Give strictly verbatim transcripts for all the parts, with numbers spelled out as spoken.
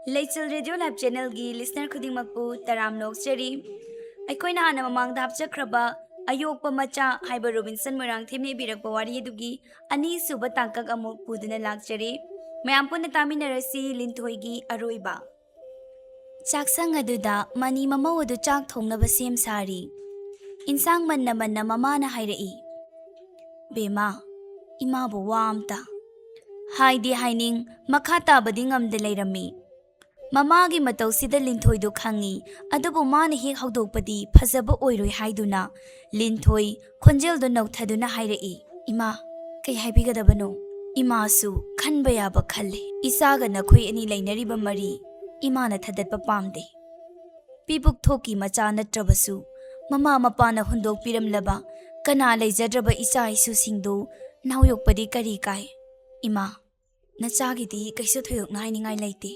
ꯂꯩꯆꯤꯜ radio live ꯆꯦꯅꯦꯜꯒꯤ listener ꯈꯨꯗꯤꯡꯃꯛꯄꯨ ꯇꯔꯥꯝꯅ ꯑꯣꯛꯆꯔꯤ꯫ ꯑꯩꯈꯣꯏꯅ ꯍꯥꯟꯅ ꯃꯃꯥꯡꯗ ꯍꯥꯞꯆꯈ꯭ꯔꯕ ꯑꯌꯣꯛꯄ ꯃꯆꯥ ꯍꯥꯏꯕ ꯔꯣꯕꯤꯟꯁꯟ ꯃꯣꯏꯔꯥꯡꯊꯦꯝꯅ ꯏꯕꯤꯔꯛꯄ ꯋꯥꯔꯤ ꯑꯗꯨꯒꯤ ꯑꯅꯤꯁꯨꯕ ꯇꯥꯡꯀꯛ ꯑꯃꯨꯛ ꯄꯨꯗꯨꯅ ꯂꯥꯛꯆꯔꯤ꯫ ꯃꯌꯥꯝ ꯄꯨꯟꯅ ꯇꯥꯃꯤꯟꯅꯔꯁꯤ ꯂꯤꯟꯊꯣꯏꯒꯤ ꯑꯔꯣꯏꯕ꯫ ꯆꯥꯛꯁꯪ ꯑꯗꯨꯗ ꯃꯅꯤ ꯃꯃꯧ ꯑꯗꯨ ꯆꯥꯛ ꯊꯣꯡꯅꯕ ꯁꯦꯝ ꯁꯥꯔꯤ꯫ ꯏꯟꯁꯥꯡ ꯃꯟꯅ ꯃꯟꯅ ꯃꯃꯥꯅ ꯍꯥꯏꯔꯛꯏ, "ꯕꯦꯝꯃ, ꯏꯃꯥꯕꯨ ꯋꯥ ꯑꯝꯇ ꯍꯥꯏꯗꯤ ꯍꯥꯏꯅꯤꯡ, ꯃꯈꯥ ꯇꯥꯕꯗꯤ ꯉꯝꯗ ꯂꯩꯔꯝꯃꯤ꯫ ꯃꯃꯥꯒꯤ ꯃꯇꯧꯁꯤꯗ ꯂꯤꯟꯊꯣꯏꯗꯨ ꯈꯪꯏ, ꯑꯗꯨꯕꯨ ꯃꯥꯅ ꯍꯦꯛ ꯍꯧꯗꯣꯛꯄꯗꯤ ꯐꯖꯕ ꯑꯣꯏꯔꯣꯏ" ꯍꯥꯏꯗꯨꯅ ꯂꯤꯟꯊꯣꯏ ꯈꯣꯟꯖꯦꯜꯗꯨ ꯅꯧꯊꯗꯨꯅ ꯍꯥꯏꯔꯛꯏ, "ꯏꯃꯥ, ꯀꯩ ꯍꯥꯏꯕꯤꯒꯗꯕꯅꯣ? ꯏꯃꯥꯁꯨ ꯈꯟꯕ ꯌꯥꯕ ꯈꯜꯂꯤ꯫ ꯏꯆꯥꯒ ꯅꯈꯣꯏ ꯑꯅꯤ ꯂꯩꯅꯔꯤꯕ ꯃꯔꯤ ꯏꯃꯥꯅ ꯊꯗꯠꯄ ꯄꯥꯝꯗꯦ꯫ ꯄꯤꯕꯨꯛ ꯊꯣꯛꯀꯤ ꯃꯆꯥ ꯅꯠꯇ꯭ꯔꯕꯁꯨ ꯃꯃꯥ ꯃꯄꯥꯅ ꯍꯨꯟꯗꯣꯛꯄꯤꯔꯝꯂꯕ ꯀꯅꯥ ꯂꯩꯖꯗ꯭ꯔꯕ ꯏꯆꯥ ꯏꯁꯨꯁꯤꯡꯗꯨ ꯅꯥꯎꯌꯣꯛꯄꯗꯤ ꯀꯔꯤ ꯀꯥꯏ? ꯏꯃꯥ, ꯅꯆꯥꯒꯤꯗꯤ ꯀꯩꯁꯨ ꯊꯣꯏꯗꯣꯛꯅ ꯍꯥꯏꯅꯤꯡꯉꯥꯏ ꯂꯩꯇꯦ꯫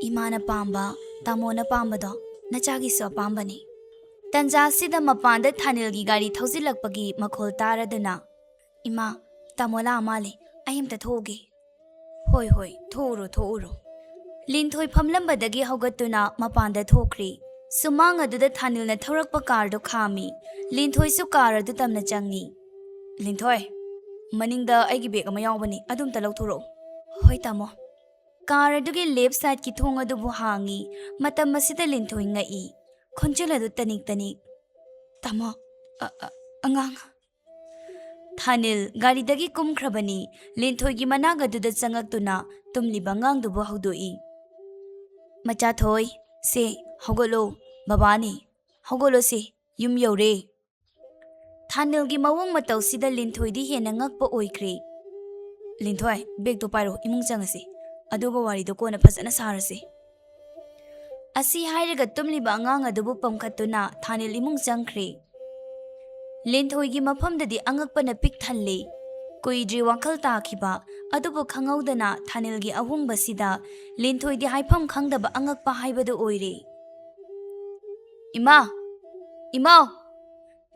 ꯏꯃꯥꯅ ꯄꯥꯝꯕ, ꯇꯥꯃꯣꯅ ꯄꯥꯝꯕꯗꯣ ꯅꯆꯥꯒꯤꯁꯨ ꯑꯄꯥꯝꯕꯅꯤ"꯫ ꯇꯟꯖꯥꯁꯤꯗ ꯃꯄꯥꯟꯗ ꯊꯥꯅꯤꯜꯒꯤ ꯒꯥꯔꯤ ꯊꯧꯖꯤꯜꯂꯛꯄꯒꯤ ꯃꯈꯣꯜ ꯇꯥꯔꯗꯨꯅ, "ꯏꯃꯥ, ꯇꯥꯃꯣ ꯂꯥꯛꯑ ꯃꯥꯜꯂꯦ, ꯑꯩ ꯑꯝꯇ ꯊꯣꯛꯎꯒꯦ"꯫ "ꯍꯣꯏ, ꯍꯣꯏ, ꯊꯣꯛꯎꯔꯣ, ꯊꯣꯛꯎꯔꯣ"꯫ ꯂꯤꯟꯊꯣꯏ ꯐꯝꯂꯝꯕꯗꯒꯤ ꯍꯧꯒꯠꯇꯨꯅ ꯃꯄꯥꯟꯗ ꯊꯣꯛꯈ꯭ꯔꯦ꯫ ꯁꯨꯃꯥꯡ ꯑꯗꯨꯗ ꯊꯥꯅꯤꯜꯅ ꯊꯧꯔꯛꯄ ꯀꯥꯔꯗꯨ ꯈꯥꯝꯃꯤ꯫ ꯂꯤꯟꯊꯣꯏꯁꯨ ꯀꯥꯔ ꯑꯗꯨ ꯇꯝꯅ ꯆꯪꯉꯤ꯫ "ꯂꯤꯟꯊꯣꯏ, ꯃꯅꯤꯡꯗ ꯑꯩꯒꯤ ꯕꯦꯒ ꯑꯃ ꯌꯥꯎꯕꯅꯤ, ꯑꯗꯨ ꯑꯝꯇ ꯂꯧꯊꯣꯔꯛꯎ"꯫ "ꯍꯣꯏ ꯇꯥꯃꯣ"꯫ ꯀꯥꯔ ꯑꯗꯨꯒꯤ ꯂꯦꯐ ꯁꯥꯏꯗꯀꯤ ꯊꯣꯡ ꯑꯗꯨꯕꯨ ꯍꯥꯡꯉꯤ꯫ ꯃꯇꯝ ꯑꯁꯤꯗ ꯂꯤꯟꯊꯣꯏ ꯉꯛꯏ꯫ ꯈꯣꯟꯖꯦꯜ ꯑꯗꯨ ꯇꯅꯤꯛ ꯇꯅꯤꯛ, "ꯇꯥꯃꯣ, ꯑ-, ꯑ-, ꯑꯉꯥꯡ"꯫ ꯊꯥꯅꯤꯜ ꯒꯥꯔꯤꯗꯒꯤ ꯀꯨꯝꯈ꯭ꯔꯕꯅꯤ꯫ ꯂꯤꯟꯊꯣꯏꯒꯤ ꯃꯅꯥꯛ ꯑꯗꯨꯗ ꯆꯪꯉꯛꯇꯨꯅ ꯇꯨꯝꯂꯤꯕ ꯑꯉꯥꯡꯗꯨꯕꯨ ꯍꯧꯗꯣꯛꯏ꯫ "ꯃꯆꯥꯊꯣꯏ, ꯁꯦ, ꯍꯧꯒꯠꯂꯣ, ꯕꯕꯥꯅꯤ, ꯍꯧꯒꯠꯂꯣ ꯁꯦ, ꯌꯨꯝ ꯌꯧꯔꯦ"꯫ ꯊꯥꯅꯤꯜꯒꯤ ꯃꯑꯣꯡ ꯃꯇꯧꯁꯤꯗ ꯂꯤꯟꯊꯣꯏꯗꯤ ꯍꯦꯟꯅ ꯉꯛꯄ ꯑꯣꯏꯈ꯭ꯔꯦ꯫ "ꯂꯤꯟꯊꯣꯏ, ꯕꯦꯒꯇꯣ ꯄꯥꯏꯔꯣ, ꯏꯃꯨꯡ ꯆꯪꯉꯁꯤ, ꯑꯗꯨꯒ ꯋꯥꯔꯤꯗꯣ ꯀꯣꯟꯅ ꯐꯖꯅ ꯁꯥꯔꯁꯤ"꯫ ꯑꯁꯤ ꯍꯥꯏꯔꯒ ꯇꯨꯝꯂꯤꯕ ꯑꯉꯥꯡ ꯑꯗꯨꯕꯨ ꯄꯝꯈꯠꯇꯨꯅ ꯊꯥꯅꯤꯜ ꯏꯃꯨꯡ ꯆꯪꯈ꯭ꯔꯦ꯫ ꯂꯤꯟꯊꯣꯏꯒꯤ ꯃꯐꯝꯗꯗꯤ ꯑꯉꯛꯄꯅ ꯄꯤꯛ ꯊꯜꯂꯦ꯫ ꯀꯨꯏꯗ꯭ꯔꯤ ꯋꯥꯈꯜ ꯇꯥꯈꯤꯕ, ꯑꯗꯨꯕꯨ ꯈꯪꯍꯧꯗꯅ ꯊꯥꯅꯤꯜꯒꯤ ꯑꯍꯣꯡꯕꯁꯤꯗ ꯂꯤꯟꯊꯣꯏꯗꯤ ꯍꯥꯏꯐꯝ ꯈꯪꯗꯕ ꯑꯉꯛꯄ ꯍꯥꯏꯕꯗꯨ ꯑꯣꯏꯔꯦ꯫ "ꯏꯃꯥ! ꯏꯃꯥꯎ!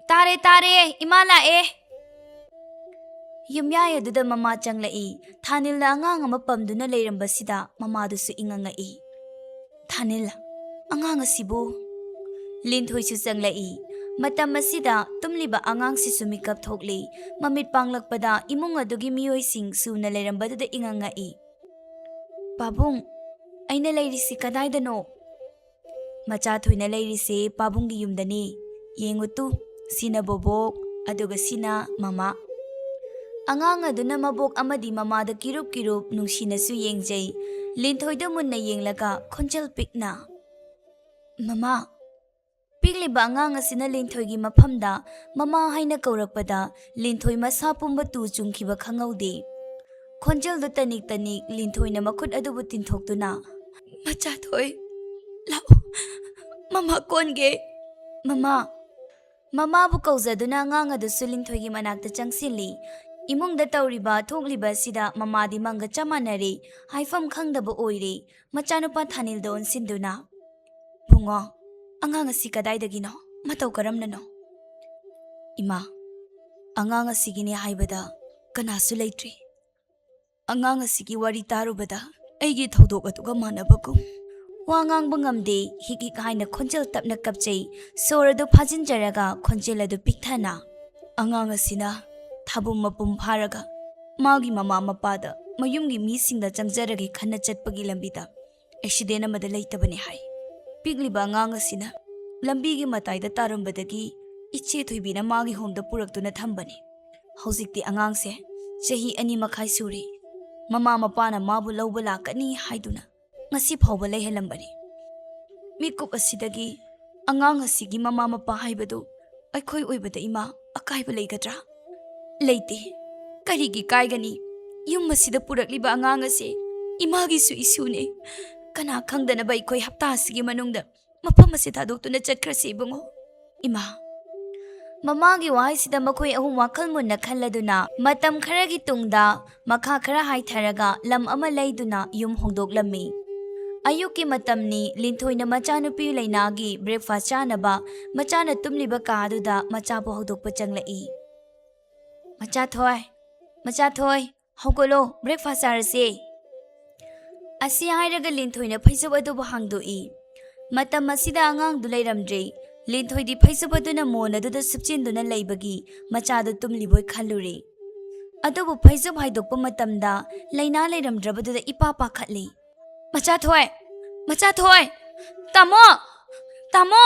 ꯇꯥꯔꯦ, ꯇꯥꯔꯦ! ꯏꯃꯥ ꯂꯥꯛꯑꯦ!" ꯌꯨꯝꯌꯥꯏ ꯑꯗꯨꯗ ꯃꯃꯥ ꯆꯪꯂꯛꯏ꯫ ꯊꯥꯅꯤꯜꯅ ꯑꯉꯥꯡ ꯑꯃ ꯄꯝꯗꯨꯅ ꯂꯩꯔꯝꯕꯁꯤꯗ ꯃꯃꯥꯗꯨꯁꯨ ꯏꯉꯛ ꯉꯛꯏ꯫ ꯊꯥꯅꯤꯜ, ꯑꯉꯥꯡ ꯑꯁꯤꯕꯨ꯫ ꯂꯤꯟꯊꯣꯏꯁꯨ ꯆꯪꯂꯛꯏ꯫ ꯃꯇꯝ ꯑꯁꯤꯗ ꯇꯨꯝꯂꯤꯕ ꯑꯉꯥꯡꯁꯤꯁꯨ ꯃꯤꯀꯞ ꯊꯣꯛꯂꯤ꯫ ꯃꯃꯤꯠ ꯄꯥꯡꯂꯛꯄꯗ ꯏꯃꯨꯡ ꯑꯗꯨꯒꯤ ꯃꯤꯑꯣꯏꯁꯤꯡ ꯁꯨꯅ ꯂꯩꯔꯝꯕꯗꯨꯗ ꯏꯉꯛ ꯉꯛꯏ꯫ "ꯄꯥꯕꯨꯡ, ꯑꯩꯅ ꯂꯩꯔꯤꯁꯤ ꯀꯗꯥꯏꯗꯅꯣ?" "ꯃꯆꯥ ꯊꯣꯏꯅ ꯂꯩꯔꯤꯁꯦ ꯄꯥꯕꯨꯡꯒꯤ ꯌꯨꯝꯗꯅꯤ꯫ ꯌꯦꯡꯉꯨꯇꯨ, ꯁꯤꯅ ꯕꯣꯕꯣꯛ, ꯑꯗꯨꯒ ꯁꯤꯅ ꯃꯃꯥ꯫" ꯑꯉꯥꯡ ꯑꯗꯨꯅ ꯃꯕꯣꯛ ꯑꯃꯗꯤ ꯃꯃꯥꯗ ꯀꯤꯔꯨꯞ ꯀꯤꯔꯨꯞ ꯅꯨꯡꯁꯤꯅꯁꯨ ꯌꯦꯡꯖꯩ꯫ ꯂꯤꯟꯊꯣꯏꯗ ꯃꯨꯟꯅ ꯌꯦꯡꯂꯒ ꯈꯣꯟꯖꯦꯜ ꯄꯤꯛꯅ, "ꯃꯃꯥ!" ꯄꯤꯛꯂꯤꯕ ꯑꯉꯥꯡ ꯑꯁꯤꯅ ꯂꯤꯟꯊꯣꯏꯒꯤ ꯃꯐꯝꯗ "ꯃꯃꯥ" ꯍꯥꯏꯅ ꯀꯧꯔꯛꯄꯗ ꯂꯤꯟꯊꯣꯏ ꯃꯁꯥ ꯄꯨꯝꯕ ꯇꯨ ꯆꯨꯡꯈꯤꯕ ꯈꯪꯍꯧꯗꯦ꯫ ꯈꯣꯟꯖꯦꯜꯗꯨ ꯇꯅꯤꯛ ꯇꯅꯤꯛ ꯂꯤꯟꯊꯣꯏꯅ ꯃꯈꯨꯠ ꯑꯗꯨꯕꯨ ꯇꯤꯟꯊꯣꯛꯇꯨꯅ, "ꯃꯆꯥ ꯊꯣꯏ, ꯂꯥꯛꯑꯣ, ꯃꯃꯥ ꯀꯣꯟꯒꯦ, ꯃꯃꯥ꯫" ꯃꯃꯥꯕꯨ ꯀꯧꯖꯗꯨꯅ ꯑꯉꯥꯡ ꯑꯗꯨꯁꯨ ꯂꯤꯟꯊꯣꯏꯒꯤ ꯃꯅꯥꯛꯇ ꯆꯪꯁꯤꯜꯂꯤ꯫ ꯏꯃꯨꯡꯗ ꯇꯧꯔꯤꯕ ꯊꯣꯛꯂꯤꯕ ꯑꯁꯤꯗ ꯃꯃꯥꯗꯤ ꯃꯪꯒ ꯆꯞ ꯃꯥꯟꯅꯔꯦ, ꯍꯥꯏꯐꯝ ꯈꯪꯗꯕ ꯑꯣꯏꯔꯦ꯫ ꯃꯆꯥꯅꯨꯄꯥ ꯊꯥꯅꯤꯜꯗ ꯑꯣꯟꯁꯤꯟꯗꯨꯅ, "ꯕꯨꯡꯉꯣ, ꯑꯉꯥꯡ ꯑꯁꯤ ꯀꯗꯥꯏꯗꯒꯤꯅꯣ? ꯃꯇꯧ ꯀꯔꯝꯅꯅꯣ?" "ꯏꯃꯥ, ꯑꯉꯥꯡ ꯑꯁꯤꯒꯤꯅꯦ ꯍꯥꯏꯕꯗ ꯀꯅꯥꯁꯨ ꯂꯩꯇ꯭ꯔꯤ꯫ ꯑꯉꯥꯡ ꯑꯁꯤꯒꯤ ꯋꯥꯔꯤ ꯇꯥꯔꯨꯕꯗ ꯑꯩꯒꯤ ꯊꯧꯗꯣꯛ ꯑꯗꯨꯒ ꯃꯥꯟꯅꯕꯒꯨꯝ꯫" ꯋꯥ ꯉꯥꯡꯕ ꯉꯝꯗꯦ, ꯍꯤꯛ ꯍꯤꯛ ꯍꯥꯏꯅ ꯈꯣꯟꯖꯦꯜ ꯇꯞꯅ ꯀꯞꯆꯩ꯫ ꯁꯣꯔ ꯑꯗꯨ ꯐꯥꯖꯤꯟꯖꯔꯒ ꯈꯣꯟꯖꯦꯜ ꯑꯗꯨ ꯄꯤꯛꯊꯅ, "ꯑꯉꯥꯡ ꯑꯁꯤꯅ ꯊꯥꯕꯨꯝ ꯃꯄꯨꯝ ꯐꯥꯔꯒ ꯃꯥꯒꯤ ꯃꯃꯥ ꯃꯄꯥꯗ, ꯃꯌꯨꯝꯒꯤ ꯃꯤꯁꯤꯡꯗ ꯆꯪꯖꯔꯒꯦ ꯈꯟꯅ ꯆꯠꯄꯒꯤ ꯂꯝꯕꯤꯗ ꯑꯦꯛꯁꯤꯗꯦꯟ ꯑꯃꯗ ꯂꯩꯇꯕꯅꯤ ꯍꯥꯏ꯫ ꯄꯤꯛꯂꯤꯕ ꯑꯉꯥꯡ ꯑꯁꯤꯅ ꯂꯝꯕꯤꯒꯤ ꯃꯇꯥꯏꯗ ꯇꯥꯔꯝꯕꯗꯒꯤ ꯏꯆꯦ ꯊꯣꯏꯕꯤꯅ ꯃꯥꯒꯤ ꯍꯣꯝꯗ ꯄꯨꯔꯛꯇꯨꯅ ꯊꯝꯕꯅꯤ꯫ ꯍꯧꯖꯤꯛꯇꯤ ꯑꯉꯥꯡꯁꯦ ꯆꯍꯤ ꯑꯅꯤ ꯃꯈꯥꯏ ꯁꯨꯔꯦ꯫ ꯃꯃꯥ ꯃꯄꯥꯅ ꯃꯥꯕꯨ ꯂꯧꯕ ꯂꯥꯛꯀꯅꯤ ꯍꯥꯏꯗꯨꯅ ꯉꯁꯤ ꯐꯥꯎꯕ ꯂꯩꯍꯜꯂꯝꯕꯅꯤ꯫ ꯃꯤꯀꯨꯞ ꯑꯁꯤꯗꯒꯤ ꯑꯉꯥꯡ ꯑꯁꯤꯒꯤ ꯃꯃꯥ ꯃꯄꯥ ꯍꯥꯏꯕꯗꯨ ꯑꯩꯈꯣꯏ ꯑꯣꯏꯕꯗ, ꯏꯃꯥ, ꯑꯀꯥꯏꯕ ꯂꯩꯒꯗ꯭ꯔꯥ? ꯂꯩꯇꯦ꯫ ꯀꯔꯤꯒꯤ ꯀꯥꯏꯒꯅꯤ? ꯌꯨꯝ ꯑꯁꯤꯗ ꯄꯨꯔꯛꯂꯤꯕ ꯑꯉꯥꯡ ꯑꯁꯤ ꯏꯃꯥꯒꯤꯁꯨ ꯏꯁꯨꯅꯦ꯫ ꯀꯅꯥ ꯈꯪꯗꯅꯕ ꯑꯩꯈꯣꯏ ꯍꯞꯇꯥ ꯑꯁꯤꯒꯤ ꯃꯅꯨꯡꯗ ꯃꯐꯝ ꯑꯁꯤ ꯊꯥꯗꯣꯛꯇꯨꯅ ꯆꯠꯈ꯭ꯔꯁꯤ, ꯏꯕꯨꯡꯉꯣ꯫" ꯏꯃꯥ꯫ ꯃꯃꯥꯒꯤ ꯋꯥꯍꯩꯁꯤꯗ ꯃꯈꯣꯏ ꯑꯍꯨꯝ ꯋꯥꯈꯜ ꯃꯨꯟꯅ ꯈꯜꯂꯗꯨꯅ ꯃꯇꯝ ꯈꯔꯒꯤ ꯇꯨꯡꯗ ꯃꯈꯥ ꯈꯔ ꯍꯥꯏꯊꯔꯒ ꯂꯝ ꯑꯃ ꯂꯩꯗꯨꯅ ꯌꯨꯝ ꯍꯣꯡꯗꯣꯛꯂꯝꯃꯤ꯫ ꯑꯌꯨꯛꯀꯤ ꯃꯇꯝꯅꯤ꯫ ꯂꯤꯟꯊꯣꯏꯅ ꯃꯆꯥꯅꯨꯄꯤ ꯂꯩꯅꯥꯒꯤ breakfast ꯆꯥꯅꯕ ꯃꯆꯥꯅ ꯇꯨꯝꯂꯤꯕ ꯀꯥ ꯑꯗꯨꯗ ꯃꯆꯥꯕꯨ ꯍꯧꯗꯣꯛꯄ ꯆꯪꯂꯛꯏ꯫ "ꯃꯆꯥ ꯊꯣꯏ, ꯃꯆꯥ ꯊꯣꯏ, ꯍꯧꯒꯠꯂꯣ, breakfast ꯆꯥꯔꯁꯦ꯫" ꯑꯁꯤ ꯍꯥꯏꯔꯒ ꯂꯤꯟꯊꯣꯏꯅ ꯐꯩꯖꯨꯞ ꯑꯗꯨꯕꯨ ꯍꯥꯡꯗꯣꯛꯏ꯫ ꯃꯇꯝ ꯑꯁꯤꯗ ꯑꯉꯥꯡꯗꯨ ꯂꯩꯔꯝꯗ꯭ꯔꯦ꯫ ꯂꯤꯟꯊꯣꯏꯗꯤ ꯐꯩꯖꯨꯞ ꯑꯗꯨꯅ ꯃꯣꯟ ꯑꯗꯨꯗ ꯁꯨꯞꯆꯤꯟꯗꯨꯅ ꯂꯩꯕꯒꯤ ꯃꯆꯥꯗꯨ ꯇꯨꯝꯂꯤꯕꯣꯏ ꯈꯜꯂꯨꯔꯦ꯫ ꯑꯗꯨꯕꯨ ꯐꯩꯖꯨꯞ ꯍꯥꯏꯗꯣꯛꯄ ꯃꯇꯝꯗ ꯂꯩꯅꯥ ꯂꯩꯔꯝꯗ꯭ꯔꯕꯗꯨꯗ ꯏꯄꯥ ꯄꯥꯈꯠꯂꯤ꯫ "ꯃꯆꯥꯊꯣꯏ! ꯃꯆꯥꯊꯣꯏ! ꯇꯥꯃꯣ! ꯇꯥꯃꯣ!"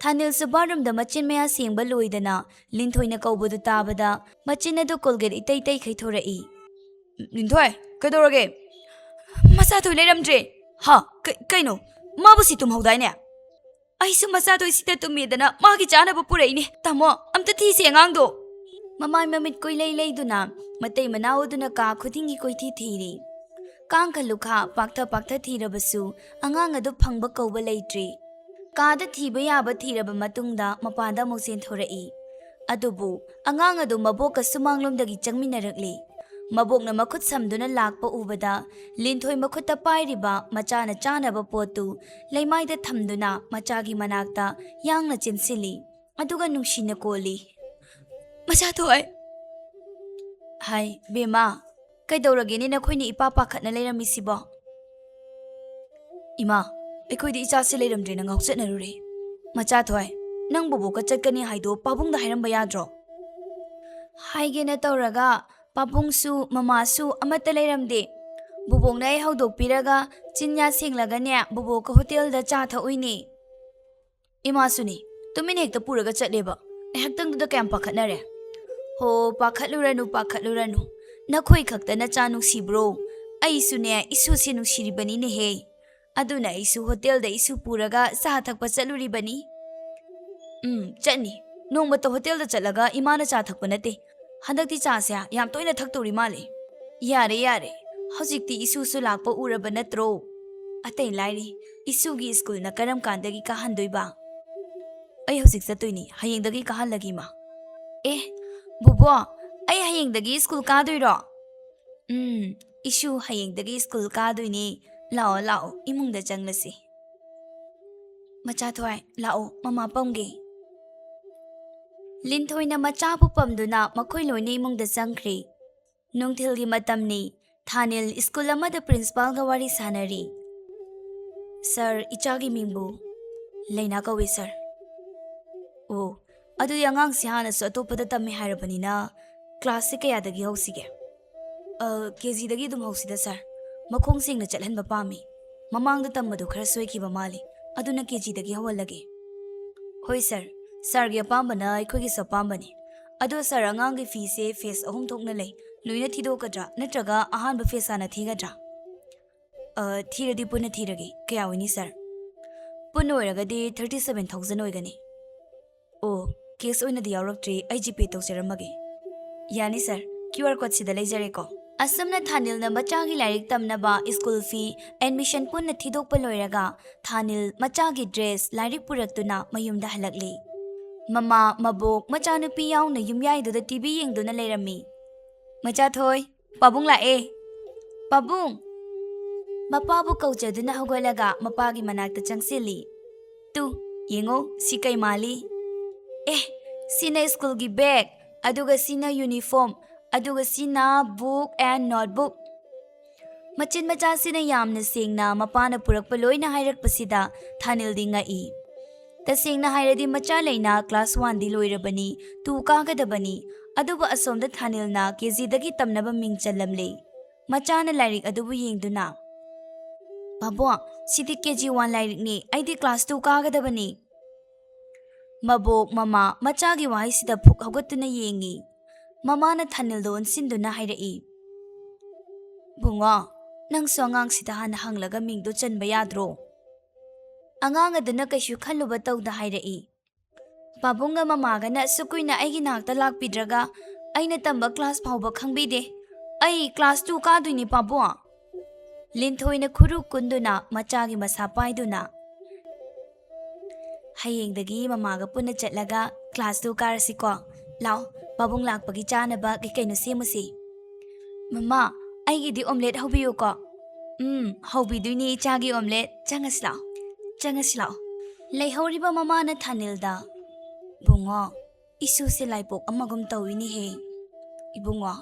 ꯊꯥꯅꯤꯜꯁꯨ ꯕꯥꯠꯔꯨꯝꯗ ꯃꯆꯤꯟ ꯃꯌꯥ ꯁꯦꯡꯕ ꯂꯣꯏꯗꯅ ꯂꯤꯟꯊꯣꯏꯅ ꯀꯧꯕꯗꯨ ꯇꯥꯕꯗ ꯃꯆꯤꯟ ꯑꯗꯨ ꯀꯣꯜꯒꯦꯠ ꯏꯇꯩ ꯇꯩꯈꯩ ꯊꯣꯔꯛꯏ꯫ "ꯂꯤꯟꯊꯣꯏ, ꯀꯩꯗꯧꯔꯒꯦ?" "ꯃꯆꯥꯊꯣꯏ ꯂꯩꯔꯝꯗ꯭ꯔꯦ!" "ꯍꯥ? ꯀ-, ꯀꯩꯅꯣ? ꯃꯥꯕꯨ ꯁꯤ ꯇꯨꯝꯍꯧꯗꯥꯏꯅꯦ?" "ꯑꯩꯁꯨ ꯃꯆꯥꯊꯣꯏ ꯁꯤꯗ ꯇꯨꯝꯃꯦꯗꯅ ꯃꯥꯒꯤ ꯆꯥꯅꯕ ꯄꯨꯔꯛꯏꯅꯦ꯫ ꯇꯥꯃꯣ, ꯑꯝꯇ ꯊꯤꯁꯦ ꯑꯉꯥꯡꯗꯣ!" ꯃꯃꯥꯏ ꯃꯃꯤꯠ ꯀꯣꯏꯂꯩ ꯂꯩꯗꯨꯅ ꯃꯇꯩ ꯃꯅꯥꯎ ꯑꯗꯨꯅ ꯀꯥ ꯈꯨꯗꯤꯡꯒꯤ ꯀꯣꯏꯊꯤ ꯊꯤꯔꯤ꯫ ꯀꯥꯡꯈ ꯂꯨꯈꯥ ꯄꯥꯛꯊ ꯄꯥꯛꯊ ꯊꯤꯔꯕꯁꯨ ꯑꯉꯥꯡ ꯑꯗꯨ ꯐꯪꯕ ꯀꯧꯕ ꯂꯩꯇ꯭ꯔꯤ꯫ ꯀꯥꯗ ꯊꯤꯕ ꯌꯥꯕ ꯊꯤꯔꯕ ꯃꯇꯨꯡꯗ ꯃꯄꯥꯟꯗ ꯑꯃꯨꯛ ꯆꯦꯟꯊꯣꯔꯛꯏ꯫ ꯑꯗꯨꯕꯨ ꯑꯉꯥꯡ ꯑꯗꯨ ꯃꯕꯣꯛꯀ ꯁꯨꯃꯥꯡꯂꯣꯝꯗꯒꯤ ꯆꯪꯃꯤꯟꯅꯔꯛꯂꯤ꯫ ꯃꯕꯣꯛꯅ ꯃꯈꯨꯠ ꯁꯝꯗꯨꯅ ꯂꯥꯛꯄ ꯎꯕꯗ ꯂꯤꯟꯊꯣꯏ ꯃꯈꯨꯠꯇ ꯄꯥꯏꯔꯤꯕ ꯃꯆꯥꯅ ꯆꯥꯅꯕ ꯄꯣꯠꯇꯨ ꯂꯩꯃꯥꯏꯗ ꯊꯝꯗꯨꯅ ꯃꯆꯥꯒꯤ ꯃꯅꯥꯛꯇ ꯌꯥꯡꯅ ꯆꯦꯟꯁꯤꯜꯂꯤ꯫ ꯑꯗꯨꯒ ꯅꯨꯡꯁꯤꯅ ꯀꯣꯜꯂꯤ꯫ "ꯃꯆꯥꯊꯣꯏ!" "ꯍꯥꯏ, ꯕꯦꯝꯃ, ꯀꯩꯗꯧꯔꯒꯦꯅꯦ ꯅꯈꯣꯏꯅ ꯏꯄꯥ ꯄꯥꯈꯠꯅ ꯂꯩꯔꯝꯃꯤꯁꯤꯕꯣ?" "ꯏꯃꯥ, ꯑꯩꯈꯣꯏꯗꯤ ꯏꯆꯥꯁꯦ ꯂꯩꯔꯝꯗ꯭ꯔꯦꯅ ꯉꯥꯎꯆꯠꯅꯔꯨꯔꯦ꯫ ꯃꯆꯥꯊꯣꯏ, ꯅꯪ ꯕꯣꯕꯣꯛꯀ ꯆꯠꯀꯅꯤ ꯍꯥꯏꯗꯣ ꯄꯥꯕꯨꯡꯗ ꯍꯥꯏꯔꯝꯕ ꯌꯥꯗ꯭ꯔꯣ?" ꯍꯥꯏꯒꯦꯅ ꯇꯧꯔꯒ ꯄꯥꯕꯨꯡꯁꯨ ꯃꯃꯥꯁꯨ ꯑꯃꯠꯇ ꯂꯩꯔꯝꯗꯦ꯫ ꯕꯣꯕꯣꯛꯅ ꯑꯩ ꯍꯧꯗꯣꯛꯄꯤꯔꯒ ꯆꯤꯟꯌꯥ ꯁꯦꯡꯂꯒꯅꯦ ꯕꯣꯕꯣꯛꯀ ꯍꯣꯇꯦꯜꯗ ꯆꯥ ꯊꯛꯎꯏꯅꯦ꯫ ꯏꯃꯥꯁꯨꯅꯤ, ꯇꯨꯃꯤꯟ ꯍꯦꯛꯇ ꯄꯨꯔꯒ ꯆꯠꯂꯦꯕ꯫ ꯉꯥꯏꯍꯥꯛꯇꯪꯗꯨꯗ ꯀꯌꯥꯝ ꯄꯥꯈꯠꯅꯔꯦ꯫ ꯍꯣ, ꯄꯥꯈꯠꯂꯨꯔꯅꯨ, ꯄꯥꯈꯠꯂꯨꯔꯅꯨ꯫ ꯅꯈꯣꯏ ꯈꯛꯇ ꯅꯆꯥ ꯅꯨꯡꯁꯤꯕ꯭ꯔꯣ? ꯑꯩꯁꯨꯅꯦ, ꯏꯁꯨꯁꯦ ꯅꯨꯡꯁꯤꯔꯤꯕꯅꯤꯅꯦꯍꯦ꯫ ꯑꯗꯨꯅ ꯑꯩꯁꯨ ꯍꯣꯇꯦꯜꯗ ꯏꯁꯨ ꯄꯨꯔꯒ ꯆꯥ ꯊꯛꯄ ꯆꯠꯂꯨꯔꯤꯕꯅꯤ꯫ ꯎꯝ, ꯆꯠꯅꯤ꯫ ꯅꯣꯡꯃꯇ ꯍꯣꯇꯦꯜꯗ ꯆꯠꯂꯒ ꯏꯃꯥꯅ ꯆꯥ ꯊꯛꯄ ꯅꯠꯇꯦ꯫ ꯍꯟꯗꯛꯇꯤ ꯆꯥꯁꯦ ꯌꯥꯝ ꯇꯣꯏꯅ ꯊꯛꯇꯧꯔꯤ ꯃꯥꯜꯂꯦ꯫ ꯌꯥꯔꯦ, ꯌꯥꯔꯦ꯫ ꯍꯧꯖꯤꯛꯇꯤ ꯏꯁꯨꯁꯨ ꯂꯥꯛꯄ ꯎꯔꯕ ꯅꯠꯇ꯭ꯔꯣ? ꯑꯇꯩ ꯂꯥꯏꯔꯤ, ꯏꯁꯨꯒꯤ ꯁ꯭ꯀꯨꯜꯅ ꯀꯔꯝ ꯀꯥꯟꯗꯒꯤ ꯀꯥꯍꯟꯗꯣꯏꯕ? ꯑꯩ ꯍꯧꯖꯤꯛ ꯆꯠꯇꯣꯏꯅꯤ, ꯍꯌꯦꯡꯗꯒꯤ ꯀꯥꯍꯜꯂꯒꯦ, ꯏꯃꯥ꯫ ꯑꯦ, ꯕꯨꯕꯣ, ꯑꯩ ꯍꯌꯦꯡꯗꯒꯤ ꯁ꯭ꯀꯨꯜ ꯀꯥꯗꯣꯏꯔꯣ? ꯎꯝ, ꯏꯁꯨ ꯍꯌꯦꯡꯗꯒꯤ ꯁ꯭ꯀꯨꯜ ꯀꯥꯗꯣꯏꯅꯦ꯫ ꯂꯥꯛꯑꯣ, ꯂꯥꯛꯑꯣ, ꯏꯃꯨꯡꯗ ꯆꯪꯂꯁꯤ꯫ ꯃꯆꯥꯊꯣꯏ, ꯂꯥꯛꯑꯣ, ꯃꯃꯥ ꯄꯝꯒꯦ꯫ ꯂꯤꯟꯊꯣꯏꯅ ꯃꯆꯥꯕꯨ ꯄꯝꯗꯨꯅ ꯃꯈꯣꯏ ꯂꯣꯏꯅ ꯏꯃꯨꯡꯗ ꯆꯪꯈ꯭ꯔꯦ꯫ ꯅꯨꯡꯊꯤꯜꯒꯤ ꯃꯇꯝꯅꯤ꯫ ꯊꯥꯅꯤꯜ ꯁ꯭ꯀꯨꯜ ꯑꯃꯗ ꯄ꯭ꯔꯤꯟꯁꯤꯄꯥꯜꯒ ꯋꯥꯔꯤ ꯁꯥꯟꯅꯔꯤ꯫ "ꯁꯥꯔ, ꯏꯆꯥꯒꯤ ꯃꯤꯡꯕꯨ?" "ꯂꯩꯅꯥ ꯀꯧꯏ, ꯁꯥꯔ"꯫ "ꯑꯣ, ꯑꯗꯨꯗꯤ ꯑꯉꯥꯡꯁꯤ ꯍꯥꯟꯅꯁꯨ ꯑꯇꯣꯞꯄꯗ ꯇꯝꯃꯦ ꯍꯥꯏꯔꯕꯅꯤꯅ ꯀ꯭ꯂꯥꯁꯁꯤ ꯀꯌꯥꯗꯒꯤ ꯍꯧꯁꯤꯒꯦ?" "ꯑ, ꯀꯦ ꯖꯤꯗꯒꯤ ꯑꯗꯨꯝ ꯍꯧꯁꯤꯗ, ꯁꯥꯔ꯫ ꯃꯈꯣꯡ ꯁꯦꯡꯅ ꯆꯠꯍꯟꯕ ꯄꯥꯝꯃꯤ꯫ ꯃꯃꯥꯡꯗ ꯇꯝꯕꯗꯨ ꯈꯔ ꯁꯣꯏꯈꯤꯕ ꯃꯥꯜꯂꯤ, ꯑꯗꯨꯅ ꯀꯦ ꯖꯤꯗꯒꯤ ꯍꯧꯍꯜꯂꯒꯦ"꯫ "ꯍꯣꯏ, ꯁꯥꯔ꯫ ꯁꯥꯔꯒꯤ ꯑꯄꯥꯝꯕꯅ ꯑꯩꯈꯣꯏꯒꯤꯁꯨ ꯑꯄꯥꯝꯕꯅꯤ꯫ ꯑꯗꯣ, ꯁꯥꯔ, ꯑꯉꯥꯡꯒꯤ ꯐꯤꯁꯦ ꯐꯦꯁ ꯑꯍꯨꯝ ꯊꯣꯛꯅ ꯂꯩ꯫ ꯂꯣꯏꯅ ꯊꯤꯗꯣꯛꯀꯗ꯭ꯔꯥ? ꯅꯠꯇ꯭ꯔꯒ ꯑꯍꯥꯟꯕ ꯐꯦꯁ ꯍꯥꯟꯅ ꯊꯤꯒꯗ꯭ꯔꯥ?" "ꯑ, ꯊꯤꯔꯗꯤ ꯄꯨꯟꯅ ꯊꯤꯔꯒꯦ꯫ ꯀꯌꯥ ꯑꯣꯏꯅꯤ, ꯁꯥꯔ?" "ꯄꯨꯟꯅ ꯑꯣꯏꯔꯒꯗꯤ thirty seven thousand ꯑꯣꯏꯒꯅꯤ"꯫ "ꯑꯣ, ꯀꯦꯁ ꯑꯣꯏꯅꯗꯤ ꯌꯥꯎꯔꯛꯇ꯭ꯔꯤ, ꯑꯩ ꯖꯤꯄꯦ ꯇꯧꯖꯔꯝꯃꯒꯦ"꯫ "ꯌꯥꯅꯤ, ꯁꯥꯔ꯫ QR code ꯁꯤꯗ ꯂꯩꯖꯔꯦꯀꯣ"꯫ ꯑꯁꯨꯝꯅ ꯊꯥꯅꯤꯜꯅ ꯃꯆꯥꯒꯤ ꯂꯥꯏꯔꯤꯛ ꯇꯝꯅꯕ ꯁ꯭ꯀꯨꯜ ꯐꯤ, ꯑꯦꯗꯃꯤꯁꯟ ꯄꯨꯟꯅ ꯊꯤꯗꯣꯛꯄ ꯂꯣꯏꯔꯒ, ꯊꯥꯅꯤꯜ ꯃꯆꯥꯒꯤ ꯗ꯭ꯔꯦꯁ, ꯂꯥꯏꯔꯤꯛ ꯄꯨꯔꯛꯇꯨꯅ ꯃꯌꯨꯝꯗ ꯍꯜꯂꯛꯂꯤ꯫ ꯃꯃꯥ, ꯃꯕꯣꯛ, ꯃꯆꯥꯅꯨꯄꯤ ꯌꯥꯎꯅ ꯌꯨꯝꯌꯥꯏꯗꯨꯗ ꯇꯤ ꯚꯤ ꯌꯦꯡꯗꯨꯅ ꯂꯩꯔꯝꯃꯤ꯫ "ꯃꯆꯥꯊꯣꯏ, ꯄꯥꯕꯨꯡ ꯂꯥꯛꯑꯦ꯫ ꯄꯥꯕꯨꯡ!" ꯃꯄꯥꯕꯨ ꯀꯧꯖꯗꯨꯅ ꯍꯧꯒꯠꯂꯒ ꯃꯄꯥꯒꯤ ꯃꯅꯥꯛꯇ ꯆꯪꯁꯤꯜꯂꯤ꯫ "ꯇꯨ, ꯌꯦꯡꯉꯣ, ꯁꯤ ꯀꯩ ꯃꯥꯜꯂꯤ? ꯑꯦ, ꯁꯤꯅ ꯁ꯭ꯀꯨꯜꯒꯤ ꯕꯦꯒ, ꯑꯗꯨꯒ ꯁꯤꯅ ꯌꯨꯅꯤꯐꯣꯔꯝ, ꯑꯗꯨꯒ ꯁꯤꯅ ꯕꯨꯛ ꯑꯦꯟ ꯅꯣꯠꯕꯨꯛ"꯫ ꯃꯆꯤꯟ ꯃꯆꯥꯁꯤꯅ ꯌꯥꯝꯅ ꯁꯦꯡꯅ ꯃꯄꯥꯅ ꯄꯨꯔꯛꯄ ꯂꯣꯏꯅ ꯍꯥꯏꯔꯛꯄꯁꯤꯗ ꯊꯥꯅꯤꯜꯗꯤ ꯉꯛꯏ꯫ ꯇꯁꯦꯡꯅ ꯍꯥꯏꯔꯗꯤ ꯃꯆꯥ ꯂꯩꯅꯥ ꯀ꯭ꯂꯥꯁ ꯋꯥꯟꯗꯤ ꯂꯣꯏꯔꯕꯅꯤ, ꯇꯨ ꯀꯥꯒꯗꯕꯅꯤ, ꯑꯗꯨꯕꯨ ꯑꯁꯣꯝꯗ ꯊꯥꯅꯤꯜꯅ ꯀꯦ ꯖꯤꯗꯒꯤ ꯇꯝꯅꯕ ꯃꯤꯡ ꯆꯜꯂꯝꯂꯦ꯫ ꯃꯆꯥꯅ ꯂꯥꯏꯔꯤꯛ ꯑꯗꯨꯕꯨ ꯌꯦꯡꯗꯨꯅ, "ꯄꯥꯕꯨꯡ, ꯁꯤꯗꯤ ꯀꯦ ꯖꯤ ꯋꯥꯟ ꯂꯥꯏꯔꯤꯛꯅꯤ, ꯑꯩꯗꯤ ꯀ꯭ꯂꯥꯁ ꯇꯨ ꯀꯥꯒꯗꯕꯅꯤ"꯫ ꯃꯕꯣꯛ ꯃꯃꯥ ꯃꯆꯥꯒꯤ ꯋꯥꯍꯩꯁꯤꯗ ꯐꯨꯛ ꯍꯧꯒꯠꯇꯨꯅ ꯌꯦꯡꯉꯤ꯫ ꯃꯃꯥꯅ ꯊꯥꯅꯤꯜꯗ ꯑꯣꯟꯁꯤꯟꯗꯨꯅ ꯍꯥꯏꯔꯛꯏ, "ꯕꯨꯡꯉꯣ, ꯅꯪꯁꯨ ꯑꯉꯥꯡꯁꯤꯗ ꯍꯥꯟꯅ ꯍꯪꯂꯒ ꯃꯤꯡꯗꯣ ꯆꯟꯕ ꯌꯥꯗ꯭ꯔꯣ?" ꯑꯉꯥꯡ ꯑꯗꯨꯅ ꯀꯩꯁꯨ ꯈꯜꯂꯨꯕ ꯇꯧꯗ ꯍꯥꯏꯔꯛꯏ, "ꯄꯥꯕꯨꯡꯒ ꯃꯃꯥꯒꯅ ꯑꯁꯨꯛ ꯀꯨꯏꯅ ꯑꯩꯒꯤ ꯅꯥꯛꯇ ꯂꯥꯛꯄꯤꯗ꯭ꯔꯒ ꯑꯩꯅ ꯇꯝꯕ ꯀ꯭ꯂꯥꯁ ꯐꯥꯎꯕ ꯈꯪꯕꯤꯗꯦ꯫ ꯑꯩ ꯀ꯭ꯂꯥꯁ ꯇꯨ ꯀꯥꯗꯣꯏꯅꯦ, ꯄꯥꯕꯨꯡ"꯫ ꯂꯤꯟꯊꯣꯏꯅ ꯈꯨꯔꯨ ꯀꯨꯟꯗꯨꯅ ꯃꯆꯥꯒꯤ ꯃꯁꯥ ꯄꯥꯏꯗꯨꯅ, "ꯍꯌꯦꯡꯗꯒꯤ ꯃꯃꯥꯒ ꯄꯨꯟꯅ ꯆꯠꯂꯒ ꯀ꯭ꯂꯥꯁ ꯇꯨ ꯀꯥꯔꯁꯤꯀꯣ꯫ ꯂꯥꯎ, ꯄꯥꯕꯨꯡ ꯂꯥꯛꯄꯒꯤ ꯆꯥꯅꯕ ꯀꯩ ꯀꯩꯅꯣ ꯁꯦꯝꯃꯨꯁꯤ"꯫ "ꯃꯃꯥ, ꯑꯩꯒꯤꯗꯤ ꯑꯣꯝꯂꯦꯠ ꯍꯧꯕꯤꯌꯨꯀꯣ"꯫ "ꯎꯝ, ꯍꯧꯕꯤꯗꯣꯏꯅꯤ ꯏꯆꯥꯒꯤ ꯑꯣꯝꯂꯦꯠ꯫ ꯆꯪꯉꯁꯤ ꯂꯥꯎ, ꯆꯪꯉꯁꯤ ꯂꯥꯎ"꯫ ꯂꯩꯍꯧꯔꯤꯕ ꯃꯃꯥꯅ ꯊꯥꯅꯤꯜꯗ, "ꯕꯨꯡꯉꯣ, ꯏꯁꯨꯁꯦ ꯂꯥꯏꯄꯣꯛ ꯑꯃꯒꯨꯝ ꯇꯧꯏꯅꯦꯍꯦ꯫ ꯏꯕꯨꯡꯉꯣ,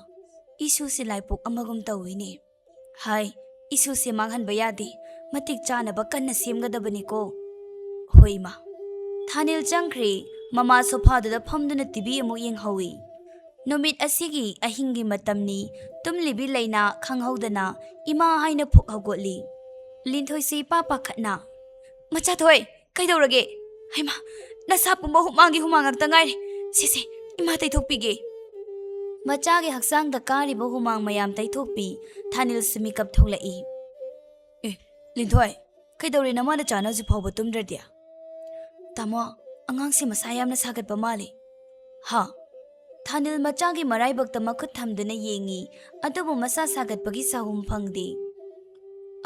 ꯏꯁꯨꯁꯦ ꯂꯥꯏꯄꯣꯛ ꯑꯃꯒꯨꯝ ꯇꯧꯏꯅꯦ꯫ ꯍꯥꯏ, ꯏꯁꯨꯁꯦ ꯃꯥꯡꯍꯟꯕ ꯌꯥꯗꯦ, ꯃꯇꯤꯛ ꯆꯥꯅꯕ ꯀꯟꯅ ꯁꯦꯝꯒꯗꯕꯅꯤꯀꯣ꯫ ꯍꯣꯏ ꯏꯃꯥ꯫ ꯊꯥꯅꯤꯜ ꯆꯪꯈ꯭ꯔꯦ꯫ ꯃꯃꯥ ꯁꯣꯐꯥꯗꯨꯗ ꯐꯝꯗꯨꯅ ꯇꯤꯚꯤ ꯑꯃꯨꯛ ꯌꯦꯡꯍꯧꯏ꯫ ꯅꯨꯃꯤꯠ ꯑꯁꯤꯒꯤ ꯑꯍꯤꯡꯒꯤ ꯃꯇꯝꯅꯤ꯫ ꯇꯨꯝꯂꯤꯕꯤ ꯂꯩꯅꯥ ꯈꯪꯍꯧꯗꯅ ꯏꯃꯥ ꯍꯥꯏꯅ ꯐꯨꯛ ꯍꯧꯒꯠꯂꯤ꯫ ꯂꯤꯟꯊꯣꯏꯁꯤ ꯏꯄꯥ ꯄꯥꯈꯠꯅ, "ꯃꯆꯥꯊꯣꯏ, ꯀꯩꯗꯧꯔꯒꯦ? ꯍꯩꯃꯥ, ꯅꯁꯥ ꯄꯨꯝꯕ ꯍꯨꯃꯥꯡꯒꯤ ꯍꯨꯃꯥꯡ ꯉꯥꯛꯇ ꯉꯥꯏꯔꯦ꯫ ꯁꯦ, ꯁꯦ, ꯏꯃꯥ ꯇꯩꯊꯣꯛꯄꯤꯒꯦ꯫" ꯃꯆꯥꯒꯤ ꯍꯛꯆꯥꯡꯗ ꯀꯥꯔꯤꯕ ꯍꯨꯃꯥꯡ ꯃꯌꯥꯝ ꯇꯩꯊꯣꯛꯄꯤ ꯊꯥꯅꯤꯜꯁꯨ ꯃꯤꯀꯞ ꯊꯣꯛꯂꯛꯏ꯫ "ꯑꯦ, ꯂꯤꯟꯊꯣꯏ, ꯀꯩꯗꯧꯔꯦ ꯅꯃꯥ ꯅꯆꯥꯅ ꯍꯧꯖꯤꯛ ꯐꯥꯎꯕ ꯇꯨꯝꯗ꯭ꯔꯗꯤ?" "ꯇꯥꯃꯣ, ꯑꯉꯥꯡꯁꯤ ꯃꯁꯥ ꯌꯥꯝꯅ ꯁꯥꯒꯠꯄ ꯃꯥꯜꯂꯤ꯫" "ꯍꯥ?" ꯊꯥꯅꯤꯜ ꯃꯆꯥꯒꯤ ꯃꯔꯥꯏꯕꯛꯇ ꯃꯈꯨꯠ ꯊꯝꯗꯨꯅ ꯌꯦꯡꯉꯤ, ꯑꯗꯨꯕꯨ ꯃꯁꯥ ꯁꯥꯒꯠꯄꯒꯤ ꯁꯥꯍꯨꯝ ꯐꯪꯗꯦ꯫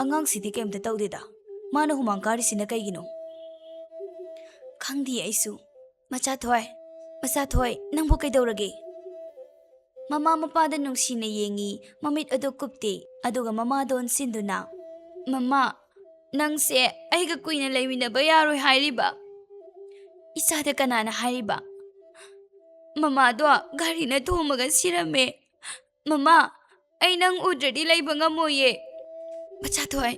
"ꯑꯉꯥꯡꯁꯤꯗꯤ ꯀꯩꯝꯇ ꯇꯧꯗꯦꯗ꯫ ꯃꯥꯅ ꯍꯨꯃꯥꯡ ꯀꯥꯔꯤꯁꯤꯅ ꯀꯩꯒꯤꯅꯣ?" "ꯈꯪꯗꯦ ꯑꯩꯁꯨ꯫ ꯃꯆꯥꯊꯣꯏ, ꯃꯆꯥꯊꯣꯏ, ꯅꯪꯕꯨ ꯀꯩꯗꯧꯔꯒꯦ?" ꯃꯃꯥ ꯃꯄꯥꯗ ꯅꯨꯡꯁꯤꯅ ꯌꯦꯡꯉꯤ, ꯃꯃꯤꯠ ꯑꯗꯨ ꯀꯨꯞꯇꯦ, ꯑꯗꯨꯒ ꯃꯃꯥꯗ ꯑꯣꯟꯁꯤꯟꯗꯨꯅ, "ꯃꯃꯥ, ꯅꯪꯁꯦ ꯑꯩꯒ ꯀꯨꯏꯅ ꯂꯩꯃꯤꯟꯅꯕ ꯌꯥꯔꯣꯏ ꯍꯥꯏꯔꯤꯕ? ꯏꯆꯥꯗ ꯀꯅꯥꯅ ꯍꯥꯏꯔꯤꯕ? ꯃꯃꯥꯗꯣ ꯒꯥꯔꯤꯅ ꯊꯣꯝꯃꯒ ꯁꯤꯔꯝꯃꯦ꯫ ꯃꯃꯥ, ꯑꯩ ꯅꯪ ꯎꯗ꯭ꯔꯗꯤ ꯂꯩꯕ ꯉꯝꯃꯣꯏꯌꯦ꯫" "ꯃꯆꯥꯊꯣꯏ,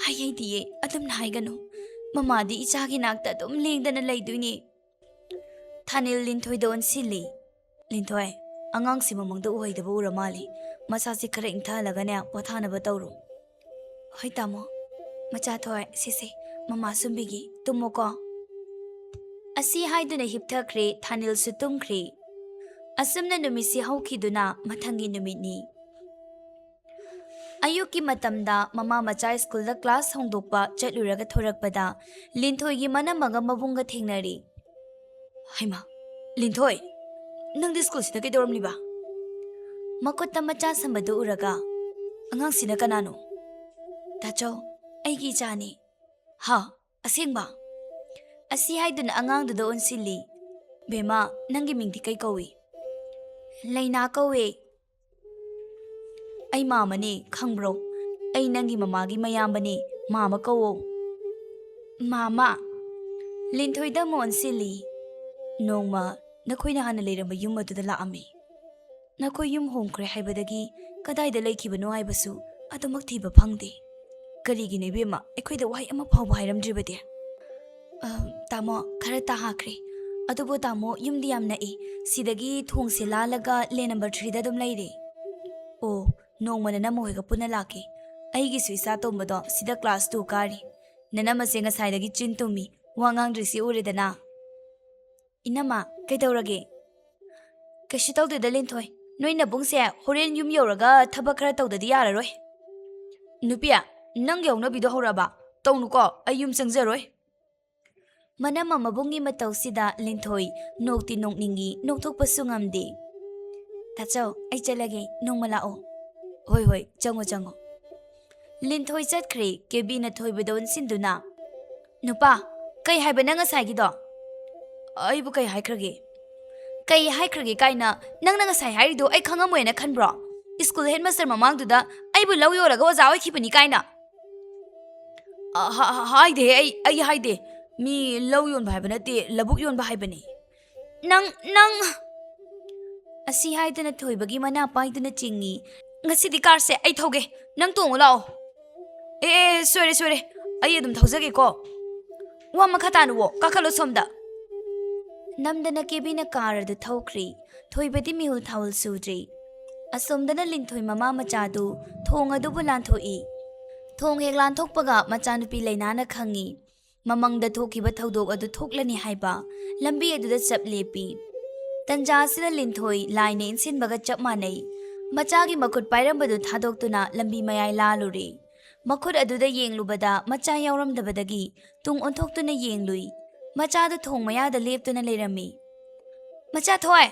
ꯍꯥꯏꯍꯩꯗꯤꯌꯦ, ꯑꯗꯨꯝꯅ ꯍꯥꯏꯒꯅꯨ꯫ ꯃꯃꯥꯗꯤ ꯏꯆꯥꯒꯤ ꯅꯥꯛꯇ ꯑꯗꯨꯝ ꯂꯦꯡꯗꯅ ꯂꯩꯗꯣꯏꯅꯦ꯫" ꯊꯥꯅꯤꯜ ꯂꯤꯟꯊꯣꯏꯗ ꯑꯣꯟꯁꯤꯜꯂꯤ꯫ "ꯂꯤꯟꯊꯣꯏ, ꯑꯉꯥꯡꯁꯤ ꯃꯃꯥꯡꯗ ꯎꯍꯩꯗꯕ ꯎꯔ ꯃꯥꯜꯂꯤ꯫ ꯃꯁꯥꯁꯤ ꯈꯔ ꯏꯪꯊꯍꯜꯂꯒꯅꯦ, ꯄꯣꯊꯥꯅꯕ ꯇꯧꯔꯣ꯫" "ꯍꯣꯏ ꯇꯥꯃꯣ꯫ ꯃꯆꯥꯊꯣꯏ, ꯁꯤꯁꯦ, ꯃꯃꯥ ꯁꯨꯝꯕꯤꯒꯤ, ꯇꯨꯝꯃꯣꯀꯣ꯫" ꯑꯁꯤ ꯍꯥꯏꯗꯨꯅ ꯍꯤꯞꯊꯈ꯭ꯔꯦ, ꯊꯥꯅꯤꯜꯁꯨ ꯇꯨꯝꯈ꯭ꯔꯦ꯫ ꯑꯁꯨꯝꯅ ꯅꯨꯃꯤꯠꯁꯤ ꯍꯧꯈꯤꯗꯨꯅ ꯃꯊꯪꯒꯤ ꯅꯨꯃꯤꯠꯅꯤ꯫ ꯑꯌꯨꯛꯀꯤ ꯃꯇꯝꯗ ꯃꯃꯥ ꯃꯆꯥ ꯁ꯭ꯀꯨꯜꯗ ꯀ꯭ꯂꯥꯁ ꯍꯧꯗꯣꯛꯄ ꯆꯠꯂꯨꯔꯒ ꯊꯣꯔꯛꯄꯗ ꯂꯤꯟꯊꯣꯏꯒꯤ ꯃꯅꯝꯃꯒ ꯃꯕꯨꯡꯒ ꯊꯦꯡꯅꯔꯤ꯫ "ꯍꯩꯃꯥ, ꯂꯤꯟꯊꯣꯏ, ꯅꯪꯗꯤ ꯁ꯭ꯀꯨꯜꯁꯤꯗ ꯀꯩꯗꯧꯔꯝꯂꯤꯕ?" ꯃꯈꯨꯠꯇ ꯃꯆꯥ ꯁꯝꯕꯗꯨ ꯎꯔꯒ, "ꯑꯉꯥꯡꯁꯤꯅ ꯀꯅꯥꯅꯣ?" "ꯇꯥꯆꯧ, ꯑꯩꯒꯤ ꯏꯆꯥꯅꯤ꯫" "ꯍꯥ? ꯑꯁꯦꯡꯕ?" ꯑꯁꯤ ꯍꯥꯏꯗꯨꯅ ꯑꯉꯥꯡꯗꯨꯗ ꯑꯣꯟꯁꯤꯜꯂꯤ꯫ "ꯕꯦꯝꯃ, ꯅꯪꯒꯤ ꯃꯤꯡꯗꯤ ꯀꯩ ꯀꯧꯏ?" "ꯂꯩꯅꯥ ꯀꯧꯋꯦ꯫" "ꯑꯩ ꯃꯥꯃꯅꯦ, ꯈꯪꯕ꯭ꯔꯣ? ꯑꯩ ꯅꯪꯒꯤ ꯃꯃꯥꯒꯤ ꯃꯌꯥꯝꯕꯅꯦ, ꯃꯥꯃ ꯀꯧꯋꯣ꯫" "ꯃꯥꯃ?" ꯂꯤꯟꯊꯣꯏꯗ ꯑꯃꯨꯛ ꯑꯣꯟꯁꯤꯜꯂꯤ꯫ "ꯅꯣꯡꯃ ꯅꯈꯣꯏꯅ ꯍꯥꯟꯅ ꯂꯩꯔꯝꯕ ꯌꯨꯝ ꯑꯗꯨꯗ ꯂꯥꯛꯑꯝꯃꯤ꯫" ꯅꯈꯣꯏ ꯌꯨꯝ ꯍꯣꯡꯈ꯭ꯔꯦ ꯍꯥꯏꯕꯗꯒꯤ ꯀꯗꯥꯏꯗ ꯂꯩꯈꯤꯕꯅꯣ ꯍꯥꯏꯕꯁꯨ ꯑꯗꯨꯃꯛ ꯊꯤꯕ ꯐꯪꯗꯦ꯫ ꯀꯔꯤꯒꯤꯅꯣ ꯏꯕꯦꯝꯃ, ꯑꯩꯈꯣꯏꯗ ꯋꯥꯍꯩ ꯑꯃ ꯐꯥꯎꯕ ꯍꯥꯏꯔꯝꯗ꯭ꯔꯤꯕꯗꯤ? ꯑ, ꯇꯥꯃꯣ, ꯈꯔ ꯇꯥ ꯍꯥꯈ꯭ꯔꯦ꯫ ꯑꯗꯨꯕꯨ ꯇꯥꯃꯣ, ꯌꯨꯝꯗꯤ ꯌꯥꯝ ꯅꯛꯏ꯫ ꯁꯤꯗꯒꯤ ꯊꯣꯡꯁꯦ ꯂꯥꯜꯂꯒ ꯂꯦꯟ ꯅꯝꯕꯔ ꯊ꯭ꯔꯤꯗ ꯑꯗꯨꯝ ꯂꯩꯔꯦ꯫ ꯑꯣ, ꯅꯣꯡꯃ ꯅꯅꯝꯃ ꯍꯣꯏꯒ ꯄꯨꯟꯅ ꯂꯥꯛꯀꯦ꯫ ꯑꯩꯒꯤꯁꯨ ꯏꯆꯥ ꯇꯣꯝꯕꯗꯣ ꯁꯤꯗ ꯀ꯭ꯂꯥꯁ ꯇꯨ ꯀꯥꯔꯤ꯫ ꯅꯅꯝꯃꯁꯦ ꯉꯁꯥꯏꯗꯒꯤ ꯆꯤꯟ ꯇꯨꯝꯃꯤ, ꯋꯥ ꯉꯥꯡꯗ꯭ꯔꯤꯁꯤ ꯎꯔꯦꯗꯅ꯫ ꯏꯅꯝꯃ, ꯀꯩꯗꯧꯔꯒꯦ? ꯀꯩꯁꯨ ꯇꯧꯗꯦꯗ ꯂꯤꯟꯊꯣꯏ꯫ ꯅꯣꯏ ꯅꯕꯨꯡꯁꯦ ꯍꯣꯔꯦꯟ ꯌꯨꯝ ꯌꯧꯔꯒ ꯊꯕꯛ ꯈꯔ ꯇꯧꯗꯗꯤ ꯌꯥꯔꯔꯣꯏ꯫ ꯅꯨꯄꯤ, ꯅꯪꯒꯤ ꯍꯧꯅꯕꯤꯗꯣ ꯍꯧꯔꯛꯑꯕ? ꯇꯧꯅꯨꯀꯣ, ꯑꯩ ꯌꯨꯝ ꯆꯪꯖꯔꯣꯏ꯫ ꯃꯅꯝꯃ ꯃꯕꯨꯡꯒꯤ ꯃꯇꯧꯁꯤꯗ ꯂꯤꯟꯊꯣꯏ ꯅꯣꯛꯇꯤ ꯅꯣꯛꯅꯤꯡꯉꯤ, ꯅꯣꯛꯊꯣꯛꯄꯁꯨ ꯉꯝꯗꯦ꯫ "ꯇꯥꯆꯧ, ꯑꯩ ꯆꯠꯂꯒꯦ, ꯅꯣꯡꯃ ꯂꯥꯛꯑꯣ꯫" "ꯍꯣꯏ, ꯍꯣꯏ, ꯆꯪꯉꯣ, ꯆꯪꯉꯣ꯫" ꯂꯤꯟꯊꯣꯏ ꯆꯠꯈ꯭ꯔꯦ, ꯀꯦꯕꯤꯅ ꯊꯣꯏꯕꯗ ꯑꯣꯟꯁꯤꯟꯗꯨꯅ, "ꯅꯨꯄꯥ, ꯀꯩ ꯍꯥꯏꯕ ꯅꯪ ꯉꯁꯥꯏꯒꯤꯗꯣ?" "ꯑꯩꯕꯨ ꯀꯩ ꯍꯥꯏꯈ꯭ꯔꯒꯦ?" "ꯀꯩ ꯍꯥꯏꯈ꯭ꯔꯒꯦ ꯀꯥꯏꯅ? ꯅꯪꯅ ꯉꯁꯥꯏ ꯍꯥꯏꯔꯤꯗꯣ ꯑꯩ ꯈꯪꯉꯝꯃꯣꯏꯅ ꯈꯟꯕ꯭ꯔꯣ? ꯁ꯭ꯀꯨꯜ ꯍꯦꯗ ꯃꯥꯁꯇꯔ ꯃꯃꯥꯡꯗꯨꯗ ꯑꯩꯕꯨ ꯂꯧ ꯌꯣꯜꯂꯒ ꯑꯣꯖꯥ ꯑꯣꯏꯈꯤꯕꯅꯤ ꯀꯥꯏꯅ?" "ꯑ, ꯍ-, ꯍ-, ꯍꯥꯏꯗꯦꯍꯦ, ꯑꯩ, ꯑꯩ ꯍꯥꯏꯗꯦ꯫ ꯃꯤ ꯂꯧ ꯌꯣꯟꯕ ꯍꯥꯏꯕ ꯅꯠꯇꯦ, ꯂꯧꯕꯨꯛ ꯌꯣꯟꯕ ꯍꯥꯏꯕꯅꯤ꯫" "ꯅꯪ, ꯅꯪ!" ꯑꯁꯤ ꯍꯥꯏꯗꯨꯅ ꯊꯣꯏꯕꯒꯤ ꯃꯅꯥ ꯄꯥꯏꯗꯨꯅ ꯆꯤꯡꯏ꯫ "ꯉꯁꯤꯗꯤ ꯀꯥꯔꯁꯦ ꯑꯩ ꯊꯧꯒꯦ, ꯅꯪ ꯇꯣꯡꯉꯨ ꯂꯥꯛꯑꯣ꯫" "ꯑꯦ, ꯑꯦ, ꯁꯣꯏꯔꯦ, ꯁꯣꯏꯔꯦ, ꯑꯩ ꯑꯗꯨꯝ ꯊꯧꯖꯒꯦꯀꯣ꯫" "ꯋꯥ ꯃꯈꯥ ꯇꯥꯅꯨꯋꯣ, ꯀꯥꯈꯠꯂꯣ ꯁꯣꯝꯗ꯫" ꯅꯝꯗꯅ ꯀꯦꯕꯤꯅ ꯀꯥꯔ ꯑꯗꯨ ꯊꯧꯈ꯭ꯔꯦ꯫ ꯊꯣꯏꯕꯗꯤ ꯃꯤꯍꯨꯜ ꯊꯥꯍꯨꯜ ꯁꯨꯗ꯭ꯔꯤ꯫ ꯑꯁꯣꯝꯗꯅ ꯂꯤꯟꯊꯣꯏ ꯃꯃꯥ ꯃꯆꯥꯗꯨ ꯊꯣꯡ ꯑꯗꯨꯕꯨ ꯂꯥꯟꯊꯣꯛꯏ꯫ ꯊꯣꯡ ꯍꯦꯛ ꯂꯥꯟꯊꯣꯛꯄꯒ ꯃꯆꯥꯅꯨꯄꯤ ꯂꯩꯅꯥꯅ ꯈꯪꯏ꯫ ꯃꯃꯪꯗ ꯊꯣꯛꯈꯤꯕ ꯊꯧꯗꯣꯛ ꯑꯗꯨ ꯊꯣꯛꯂꯅꯤ ꯍꯥꯏꯕ꯫ ꯂꯝꯕꯤ ꯑꯗꯨꯗ ꯆꯞ ꯂꯦꯞꯄꯤ꯫ ꯇꯟꯖꯥ ꯑꯁꯤꯗ ꯂꯤꯟꯊꯣꯏ ꯂꯥꯏꯅ ꯏꯟꯁꯤꯟꯕꯒ ꯆꯞ ꯃꯥꯟꯅꯩ꯫ ꯃꯆꯥꯒꯤ ꯃꯈꯨꯠ ꯄꯥꯏꯔꯝꯕꯗꯨ ꯊꯥꯗꯣꯛꯇꯨꯅ ꯂꯝꯕꯤ ꯃꯌꯥꯏ ꯂꯥꯜꯂꯨꯔꯦ꯫ ꯃꯈꯨꯠ ꯑꯗꯨꯗ ꯌꯦꯡꯂꯨꯕꯗ ꯃꯆꯥ ꯌꯥꯎꯔꯝꯗꯕꯗꯒꯤ ꯇꯨꯡ ꯑꯣꯟꯊꯣꯛꯇꯨꯅ ꯌꯦꯡꯂꯨꯏ꯫ ꯃꯆꯥꯗꯨ ꯊꯣꯡ ꯃꯌꯥꯗ ꯂꯦꯞꯇꯨꯅ ꯂꯩꯔꯝꯃꯤ꯫ "ꯃꯆꯥ ꯊꯣꯏ!"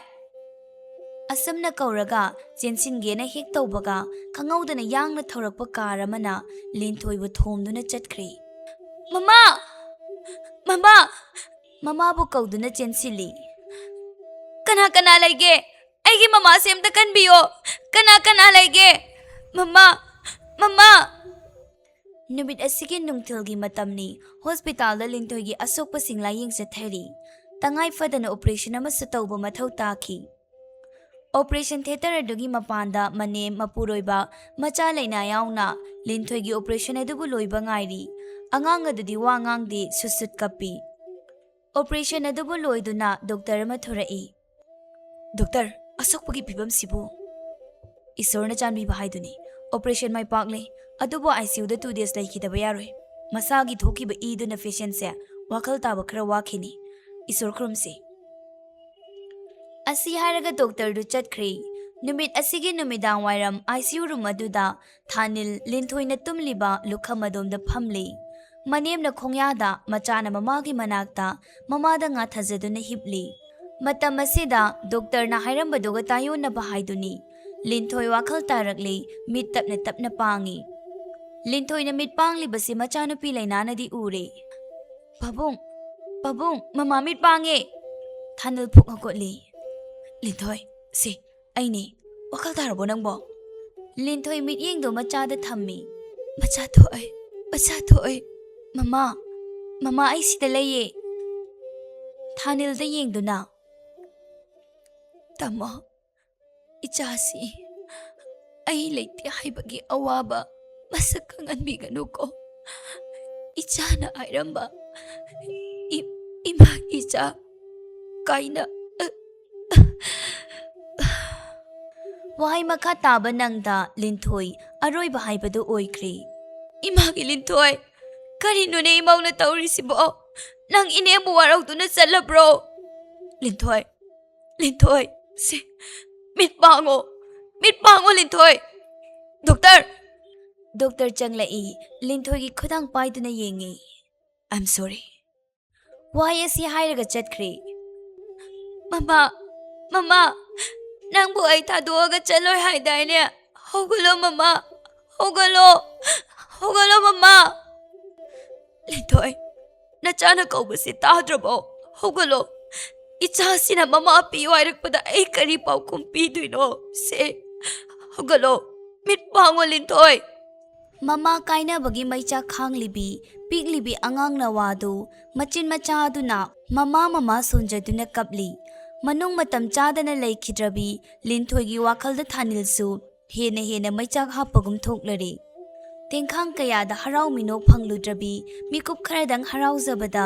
ꯑꯁꯨꯝꯅ ꯀꯧꯔꯒ ꯆꯦꯟꯁꯤꯟꯒꯦꯅ ꯍꯦꯛ ꯇꯧꯕꯒ, ꯈꯪꯍꯧꯗꯅ ꯌꯥꯡꯅ ꯊꯧꯔꯛꯄ ꯀꯥꯔ ꯑꯃꯅ ꯂꯤꯟꯊꯣꯏꯕꯨ ꯊꯣꯝꯗꯨꯅ ꯆꯠꯈ꯭ꯔꯦ꯫ "ꯃꯃꯥ! ꯃꯃꯥ!" ꯃꯃꯥꯕꯨ ꯀꯧꯗꯨꯅ ꯆꯦꯟꯁꯤꯜꯂꯤ꯫ "ꯀꯅꯥ ꯀꯅꯥ ꯂꯩꯒꯦ? ꯑꯩꯒꯤ ꯃꯃꯥꯁꯦ ꯑꯝꯇ ꯀꯟꯕꯤꯌꯣ꯫ ꯀꯅꯥ ꯀꯅꯥ ꯂꯩꯒꯦ? ꯃꯃꯥ! ꯃꯃꯥ!" ꯅꯨꯃꯤꯠ ꯑꯁꯤꯒꯤ ꯅꯨꯡꯊꯤꯜꯒꯤ ꯃꯇꯝꯅꯤ꯫ ꯍꯣꯁꯄꯤꯇꯥꯜꯗ ꯂꯤꯟꯊꯣꯏꯒꯤ ꯑꯁꯣꯛꯄꯁꯤꯡ ꯂꯥꯌꯦꯡ ꯆꯠꯊꯔꯤ꯫ ꯇꯉꯥꯏ ꯐꯗꯅ ꯑꯣꯄꯔꯦꯁꯟ ꯑꯃꯁꯨ ꯇꯧꯕ ꯃꯊꯧ ꯇꯥꯈꯤ꯫ ꯑꯣꯄꯔꯦꯁꯟ ꯊꯤꯌꯦꯇꯔ ꯑꯗꯨꯒꯤ ꯃꯄꯥꯟꯗ ꯃꯅꯦꯝ, ꯃꯄꯨꯔꯣꯏꯕ, ꯃꯆꯥ ꯂꯩꯅꯥ ꯌꯥꯎꯅ ꯂꯤꯟꯊꯣꯏꯒꯤ ꯑꯣꯄꯔꯦꯁꯟ ꯑꯗꯨꯕꯨ ꯂꯣꯏꯕ ꯉꯥꯏꯔꯤ꯫ ꯑꯉꯥꯡ ꯑꯗꯨꯗꯤ ꯋꯥ ꯉꯥꯡꯗꯦ, ꯁꯨꯠ ꯁꯨꯠ ꯀꯞꯄꯤ꯫ ꯑꯣꯄꯔꯦꯁꯟ ꯑꯗꯨꯕꯨ ꯂꯣꯏꯗꯨꯅ ꯗꯣꯛꯇꯔ ꯑꯃ ꯊꯣꯔꯛꯏ꯫ "ꯗꯣꯛꯇꯔ, ꯑꯁꯣꯛꯄꯒꯤ ꯐꯤꯕꯝꯁꯤꯕꯨ?" "ꯏꯁꯣꯔꯅ ꯆꯥꯟꯕꯤꯕ ꯍꯥꯏꯗꯨꯅꯤ꯫ ꯑꯣꯄꯔꯦꯁꯟ ꯃꯥꯏ ꯄꯥꯛꯂꯦ, ꯑꯗꯨꯕꯨ ICUꯗ two days ꯂꯩꯈꯤꯗꯕ ꯌꯥꯔꯣꯏ꯫ ꯃꯁꯥꯒꯤ ꯊꯣꯛꯈꯤꯕ ꯏꯗꯨꯅ ꯄꯦꯁꯦꯟꯁꯦ ꯋꯥꯈꯜ ꯇꯥꯕ ꯈꯔ ꯋꯥꯈꯤꯅꯤ꯫ ꯏꯁꯣꯔ ꯈꯨꯔꯨꯝꯁꯤ꯫" ꯑꯁꯤ ꯍꯥꯏꯔꯒ ꯗꯣꯛꯇꯔꯗꯨ ꯆꯠꯈ꯭ꯔꯦ꯫ ꯅꯨꯃꯤꯠ ꯑꯁꯤꯒꯤ ꯅꯨꯃꯤꯗꯥꯡ ꯋꯥꯏꯔꯝ ICU ꯔꯨꯝ ꯑꯗꯨꯗ ꯊꯥꯅꯤꯜ ꯂꯤꯟꯊꯣꯏꯅ ꯇꯨꯝꯂꯤꯕ ꯂꯨꯈꯝ ꯑꯗꯣꯝꯗ ꯐꯝꯂꯤ꯫ ꯃꯅꯦꯝꯅ ꯈꯣꯡꯌꯥꯗ, ꯃꯆꯥꯅ ꯃꯃꯥꯒꯤ ꯃꯅꯥꯛꯇ, ꯃꯃꯥꯗ ꯉꯥꯊꯖꯗꯨꯅ ꯍꯤꯞꯂꯤ꯫ ꯃꯇꯝ ꯑꯁꯤꯗ ꯗꯣꯛꯇꯔꯅ ꯍꯥꯏꯔꯝꯕꯗꯨꯒ ꯇꯥꯏꯌꯣꯟꯅꯕ ꯍꯥꯏꯗꯨꯅꯤ꯫ ꯂꯤꯟꯊꯣꯏ ꯋꯥꯈꯜ ꯇꯥꯔꯛꯂꯤ, ꯃꯤꯠ ꯇꯞꯅ ꯇꯞꯅ ꯄꯥꯡꯉꯤ꯫ ꯂꯤꯟꯊꯣꯏꯅ ꯃꯤꯠ ꯄꯥꯡꯂꯤꯕꯁꯤ ꯃꯆꯥꯅꯨꯄꯤ ꯂꯩꯅꯥꯅꯗꯤ ꯎꯔꯦ꯫ "ꯄꯥꯕꯨꯡ, ꯄꯥꯕꯨꯡ, ꯃꯃꯥ ꯃꯤꯠ ꯄꯥꯡꯉꯦ!" ꯊꯥꯅꯤꯜ ꯐꯨꯛ ꯍꯧꯒꯠꯂꯤ꯫ "ꯂꯤꯟꯊꯣꯏ, ꯁꯤ ꯑꯩꯅꯤ꯫ ꯋꯥꯈꯜ ꯇꯥꯔꯕꯣ ꯅꯪꯕꯣ?" ꯂꯤꯟꯊꯣꯏ ꯃꯤꯠꯌꯦꯡꯗꯣ ꯃꯆꯥꯗ ꯊꯝꯃꯤ꯫ "ꯃꯆꯥ ꯊꯣꯛꯑꯦ, ꯃꯆꯥ ꯊꯣꯛꯑꯦ꯫ ꯃꯃꯥ, ꯃꯃꯥ, ꯑꯩ ꯁꯤꯗ ꯂꯩꯌꯦ꯫" ꯊꯥꯅꯤꯜꯗ ꯌꯦꯡꯗꯨꯅ, "ꯇꯥꯃꯣ, ꯏꯆꯥꯁꯤ ꯑꯩ ꯂꯩꯇꯦ ꯍꯥꯏꯕꯒꯤ ꯑꯋꯥꯕ ꯃꯁꯛ ꯈꯪꯍꯟꯕꯤꯒꯅꯨꯀꯣ꯫ ꯏꯆꯥꯅ ꯍꯥꯏꯔꯝꯕ ꯏ-, ꯏꯃꯥ ꯏꯆꯥ ꯀꯥꯏꯅ" ꯋꯥꯍꯩ ꯃꯈꯥ ꯇꯥꯕ ꯅꯪꯗ ꯂꯤꯟꯊꯣꯏ ꯑꯔꯣꯏꯕ ꯍꯥꯏꯕꯗꯨ ꯑꯣꯏꯈ꯭ꯔꯦ꯫ "ꯏꯃꯥꯒꯤ ꯂꯤꯟꯊꯣꯏ, ꯀꯔꯤꯅꯣꯅꯦ ꯏꯃꯧꯅ ꯇꯧꯔꯤꯁꯤꯕꯣ? ꯅꯪ ꯏꯅꯦꯕꯨ ꯋꯥꯔꯧꯗꯨꯅ ꯆꯠꯂꯕ꯭ꯔꯣ? ꯂꯤꯟꯊꯣꯏ, ꯂꯤꯟꯊꯣꯏ, ꯁꯦ, ꯃꯤꯠ ꯄꯥꯡꯉꯣ, ꯃꯤꯠ ꯄꯥꯡꯉꯣ ꯂꯤꯟꯊꯣꯏ꯫ ꯗꯣꯛꯇꯔ!" ꯗꯣꯛꯇꯔ ꯆꯪꯂꯛꯏ꯫ ꯂꯤꯟꯊꯣꯏꯒꯤ ꯈꯨꯗꯥꯡ ꯄꯥꯏꯗꯨꯅ ꯌꯦꯡꯉꯤ꯫ "I'm sorry꯫" ꯋꯥꯍꯩ ꯑꯁꯤ ꯍꯥꯏꯔꯒ ꯆꯠꯈ꯭ꯔꯦ꯫ "ꯃꯃꯥ, ꯃꯃꯥ, ꯅꯪꯕꯨ ꯑꯩ ꯊꯥꯗꯣꯛꯑꯒ ꯆꯠꯂꯣꯏ ꯍꯥꯏꯗꯥꯏꯅꯦ? ꯍꯧꯒꯠꯂꯣ ꯃꯃꯥ, ꯍꯧꯒꯠꯂꯣ, ꯍꯧꯒꯠꯂꯣ ꯃꯃꯥ!" "ꯂꯤꯟꯊꯣꯏ, ꯅꯆꯥꯅ ꯀꯧꯕꯁꯤ ꯇꯥꯗ꯭ꯔꯕꯣ? ꯍꯧꯒꯠꯂꯣ꯫ ꯏꯆꯥꯁꯤꯅ ꯃꯃꯥ ꯄꯤꯌꯨ ꯍꯥꯏꯔꯛꯄꯗ ꯑꯩ ꯀꯔꯤ ꯄꯥꯎꯈꯨꯝ ꯄꯤꯗꯣꯏꯅꯣ? ꯁꯦ, ꯍꯧꯒꯠꯂꯣ, ꯃꯤꯠ ꯄꯥꯡꯉꯣ ꯂꯤꯟꯊꯣꯏ꯫" ꯃꯃꯥ ꯀꯥꯏꯅꯕꯒꯤ ꯃꯩꯆꯥꯛ ꯈꯥꯡꯂꯤꯕꯤ ꯄꯤꯛꯂꯤꯕꯤ ꯑꯉꯥꯡ ꯅꯋꯥꯗꯨ ꯃꯆꯤꯟ ꯃꯆꯥ ꯑꯗꯨꯅ ꯃꯃꯥ ꯃꯃꯥ ꯁꯣꯟꯖꯗꯨꯅ ꯀꯞꯂꯤ꯫ ꯃꯅꯨꯡ ꯃꯇꯝ ꯆꯥꯗꯅ ꯂꯩꯈꯤꯗ꯭ꯔꯕꯤ ꯂꯤꯟꯊꯣꯏꯒꯤ ꯋꯥꯈꯜꯗ ꯊꯥꯅꯤꯜꯁꯨ ꯍꯦꯟꯅ ꯍꯦꯟꯅ ꯃꯩꯆꯥꯛ ꯍꯥꯞꯄꯒꯨꯝ ꯊꯣꯛꯂꯔꯦ꯫ ꯇꯦꯡꯈꯥꯡ ꯀꯌꯥꯗ ꯍꯔꯥꯎ ꯃꯤꯅꯣꯛ ꯐꯪꯂꯨꯗ꯭ꯔꯕꯤ ꯃꯤꯀꯨꯞ ꯈꯔꯗꯪ ꯍꯔꯥꯎꯖꯕꯗ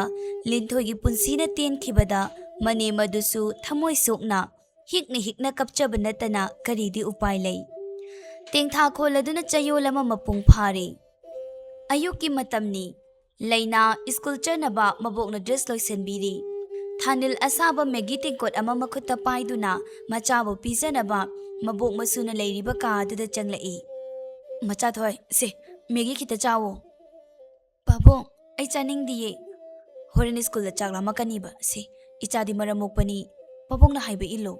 ꯂꯤꯟꯊꯣꯏꯒꯤ ꯄꯨꯟꯁꯤꯅ ꯇꯦꯟꯈꯤꯕꯗ ꯃꯅꯦꯝ ꯑꯗꯨꯁꯨ ꯊꯃꯣꯏ ꯁꯣꯛꯅ ꯍꯤꯛꯅ ꯍꯤꯛꯅ ꯀꯞꯆꯕ ꯅꯠꯇꯅ ꯀꯔꯤꯗꯤ ꯎꯄꯥꯏ ꯂꯩ? ꯇꯦꯡꯊꯥ ꯈꯣꯜꯂꯗꯨꯅ ꯆꯌꯣꯜ ꯑꯃ ꯃꯄꯨꯡ ꯐꯥꯔꯦ꯫ ꯑꯌꯨꯛꯀꯤ ꯃꯇꯝꯅꯤ꯫ ꯂꯩꯅꯥ ꯁ꯭ꯀꯨꯜ ꯆꯠꯅꯕ ꯃꯕꯣꯛꯅ ꯗ꯭ꯔꯦꯁ ꯂꯣꯏꯁꯤꯟꯕꯤꯔꯤ꯫ ꯊꯥꯅꯤꯜ ꯑꯁꯥꯕ ꯃꯦꯒꯤ ꯇꯦꯡꯀꯣꯠ ꯑꯃ ꯃꯈꯨꯠꯇ ꯄꯥꯏꯗꯨꯅ ꯃꯆꯥꯕꯨ ꯄꯤꯖꯅꯕ ꯃꯕꯣꯛ ꯃꯁꯨꯅ ꯂꯩꯔꯤꯕ ꯀꯥ ꯑꯗꯨꯗ ꯆꯪꯂꯛꯏ꯫ "ꯃꯆꯥꯊꯣꯏ, ꯁꯦ, ꯃꯦꯒꯤ ꯈꯤꯇ ꯆꯥꯋꯣ꯫" "ꯄꯥꯕꯨꯡ, ꯑꯩ ꯆꯥꯅꯤꯡꯗꯤꯌꯦ꯫ ꯍꯣꯔꯦꯟ ꯁ꯭ꯀꯨꯜꯗ ꯆꯥꯛ ꯂꯥꯝꯃꯛꯀꯅꯤꯕ꯫ ꯁꯦ, ꯏꯆꯥꯗꯤ ꯃꯔꯝ ꯃꯣꯛꯄꯅꯤ, ꯄꯥꯕꯨꯡꯅ ꯍꯥꯏꯕ ꯏꯜꯂꯨ꯫"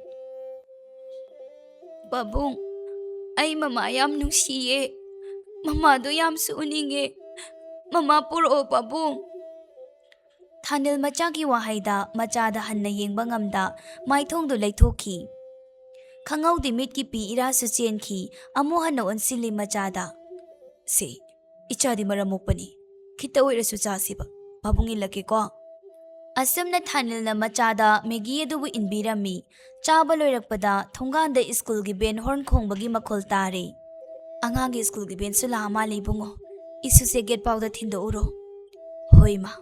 "ꯄꯥꯕꯨꯡ, ꯑꯩ ꯃꯃꯥ ꯌꯥꯝ ꯅꯨꯡꯁꯤꯌꯦ꯫ ꯃꯃꯥꯗꯣ ꯌꯥꯝꯁꯨ ꯎꯅꯤꯡꯉꯦ꯫ ꯃꯃꯥ ꯄꯨꯔꯛꯑꯣ, ꯄꯥꯕꯨꯡ꯫" ꯊꯥꯅꯤꯜ ꯃꯆꯥꯒꯤ ꯋꯥꯍꯩꯗ ꯃꯆꯥꯗ ꯍꯟꯅ ꯌꯦꯡꯕ ꯉꯝꯗ ꯃꯥꯏꯊꯣꯡꯗꯨ ꯂꯩꯊꯣꯛꯈꯤ꯫ ꯈꯪꯍꯧꯗꯦ ꯃꯤꯠꯀꯤ ꯄꯤ ꯏꯔꯥꯁꯨ ꯆꯦꯟꯈꯤ꯫ ꯑꯃꯨꯛ ꯍꯟꯅ ꯑꯣꯟꯁꯤꯜꯂꯤ ꯃꯆꯥꯗ꯫ "ꯁꯦ, ꯏꯆꯥꯗꯤ ꯃꯔꯝ ꯃꯣꯛꯄꯅꯤ꯫ ꯈꯤꯇ ꯑꯣꯏꯔꯁꯨ ꯆꯥꯁꯤꯕ꯫ ꯄꯥꯕꯨꯡ ꯏꯜꯂꯛꯀꯦꯀꯣ꯫" ꯑꯁꯨꯝꯅ ꯊꯥꯅꯤꯜꯅ ꯃꯆꯥꯗ ꯃꯦꯒꯤ ꯑꯗꯨꯕꯨ ꯏꯟꯕꯤꯔꯝꯃꯤ꯫ ꯆꯥꯕ ꯂꯣꯏꯔꯛꯄꯗ ꯊꯣꯡꯒꯥꯟꯗ ꯁ꯭ꯀꯨꯜꯒꯤ ꯕꯦꯟ ꯍꯣꯔꯟ ꯈꯣꯡꯕꯒꯤ ꯃꯈꯣꯜ ꯇꯥꯔꯦ꯫ "ꯑꯉꯥꯡꯒꯤ ꯁ꯭ꯀꯨꯜꯒꯤ ꯕꯦꯟꯁꯨ ꯂꯥꯛꯑ ꯃꯥꯜꯂꯦ ꯏꯕꯨꯡꯉꯣ꯫ ꯏꯁꯨꯁꯦ ꯒꯦꯠ ꯐꯥꯎꯗ ꯊꯤꯟꯗꯣꯛꯎꯔꯣ꯫" "ꯍꯣꯏ, ꯏꯃꯥ꯫"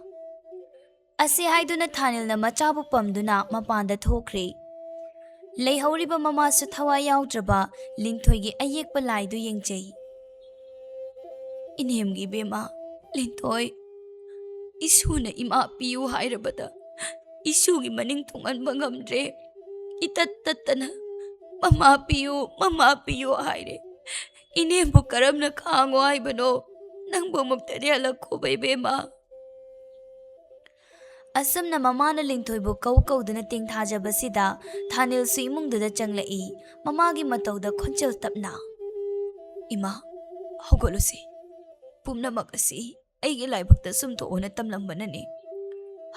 ꯑꯁꯤ ꯍꯥꯏꯗꯨꯅ ꯊꯥꯅꯤꯜꯅ ꯃꯆꯥꯕꯨ ꯄꯝꯗꯨꯅ ꯃꯄꯥꯟꯗ ꯊꯣꯛꯈ꯭ꯔꯦ꯫ ꯂꯩꯍꯧꯔꯤꯕ ꯃꯃꯥꯁꯨ ꯊꯋꯥꯏ ꯌꯥꯎꯗ꯭ꯔꯕ ꯂꯤꯟꯊꯣꯏꯒꯤ ꯑꯌꯦꯛꯄ ꯂꯥꯏꯗꯨ ꯌꯦꯡꯖꯩ꯫ "ꯏꯅꯦꯝꯒꯤ ꯏꯕꯦꯝꯃ, ꯂꯤꯟꯊꯣꯏ, ꯏꯁꯨꯅ ꯏꯃꯥ ꯄꯤꯌꯨ ꯍꯥꯏꯔꯕꯗ ꯏꯁꯨꯒꯤ ꯃꯅꯤꯡ ꯊꯨꯡꯍꯟꯕ ꯉꯝꯗ꯭ꯔꯦ꯫ ꯏꯇꯠ ꯇꯠꯇꯅ 'ꯃꯃꯥ ꯄꯤꯌꯨ, ꯃꯃꯥ ꯄꯤꯌꯨ' ꯍꯥꯏꯔꯦ꯫ ꯏꯅꯦꯝꯕꯨ ꯀꯔꯝꯅ ꯈꯥꯡꯉꯣ ꯍꯥꯏꯕꯅꯣ? ꯅꯪꯕꯨ ꯑꯃꯨꯛꯇꯗꯤ ꯍꯜꯂꯛꯈꯣꯕ ꯏꯕꯦꯝꯃ꯫" ꯑꯁꯨꯝꯅ ꯃꯃꯥꯅ ꯂꯤꯟꯊꯣꯏꯕꯨ ꯀꯧ ꯀꯧꯗꯨꯅ ꯇꯦꯡꯊꯥꯖꯕꯁꯤꯗ ꯊꯥꯅꯤꯜꯁꯨ ꯏꯃꯨꯡꯗꯨꯗ ꯆꯪꯂꯛꯏ꯫ ꯃꯃꯥꯒꯤ ꯃꯇꯧꯗ ꯈꯣꯟꯖꯦꯜ ꯇꯞꯅ, "ꯏꯃꯥ, ꯍꯧꯒꯠꯂꯨꯁꯤ꯫ ꯄꯨꯝꯅꯃꯛ ꯑꯁꯤ ꯑꯩꯒꯤ ꯂꯥꯏꯕꯛꯇ ꯁꯨꯝ ꯊꯣꯛꯑꯣꯅ ꯇꯝꯂꯝꯕꯅꯅꯤ꯫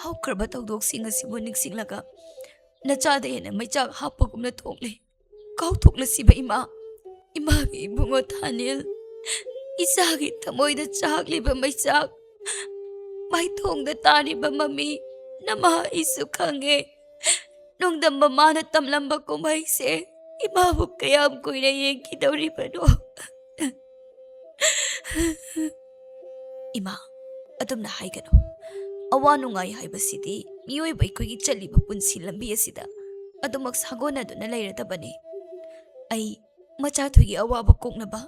ꯍꯧꯈ꯭ꯔꯕ ꯊꯧꯗꯣꯛꯁꯤꯡ ꯑꯁꯤꯕꯨ ꯅꯤꯡꯁꯤꯡꯂꯒ ꯅꯆꯥꯗ ꯍꯦꯟꯅ ꯃꯩꯆꯥꯛ ꯍꯥꯞꯄꯒꯨꯝꯅ ꯊꯣꯛꯂꯦ꯫ ꯀꯥꯎꯊꯣꯛꯂꯁꯤꯕ ꯏꯃꯥ꯫ ꯏꯃꯥꯒꯤ ꯏꯕꯨꯡꯉꯣ ꯊꯥꯅꯤꯜ, ꯏꯆꯥꯒꯤ ꯊꯃꯣꯏꯗ ꯆꯥꯛꯂꯤꯕ ꯃꯩꯆꯥꯛ, ꯃꯥꯏꯊꯣꯡꯗ ꯇꯥꯔꯤꯕ ꯃꯃꯤ, ꯅꯃꯥ ꯑꯩꯁꯨ ꯈꯪꯉꯦ꯫ ꯅꯣꯡꯗꯝꯕ ꯃꯥꯅ ꯇꯝꯂꯝꯕ ꯀꯨꯝꯍꯩꯁꯦ ꯏꯃꯥꯕꯨ ꯀꯌꯥꯝ ꯀꯨꯏꯅ ꯌꯦꯡꯈꯤꯗꯧꯔꯤꯕꯅꯣ? ꯏꯃꯥ, ꯑꯗꯨꯝꯅ ꯍꯥꯏꯒꯅꯨ꯫ ꯑꯋꯥ ꯅꯨꯡꯉꯥꯏ ꯍꯥꯏꯕꯁꯤꯗꯤ ꯃꯤꯑꯣꯏꯕ ꯑꯩꯈꯣꯏꯒꯤ ꯆꯠꯂꯤꯕ ꯄꯨꯟꯁꯤ ꯂꯝꯕꯤ ꯑꯁꯤꯗ ꯑꯗꯨꯃꯛ ꯁꯥꯒꯣꯟꯅꯗꯨꯅ ꯂꯩꯔꯗꯕꯅꯤ꯫ ꯑꯩ ꯃꯆꯥꯊꯣꯏꯒꯤ ꯑꯋꯥꯕ ꯀꯣꯛꯅꯕ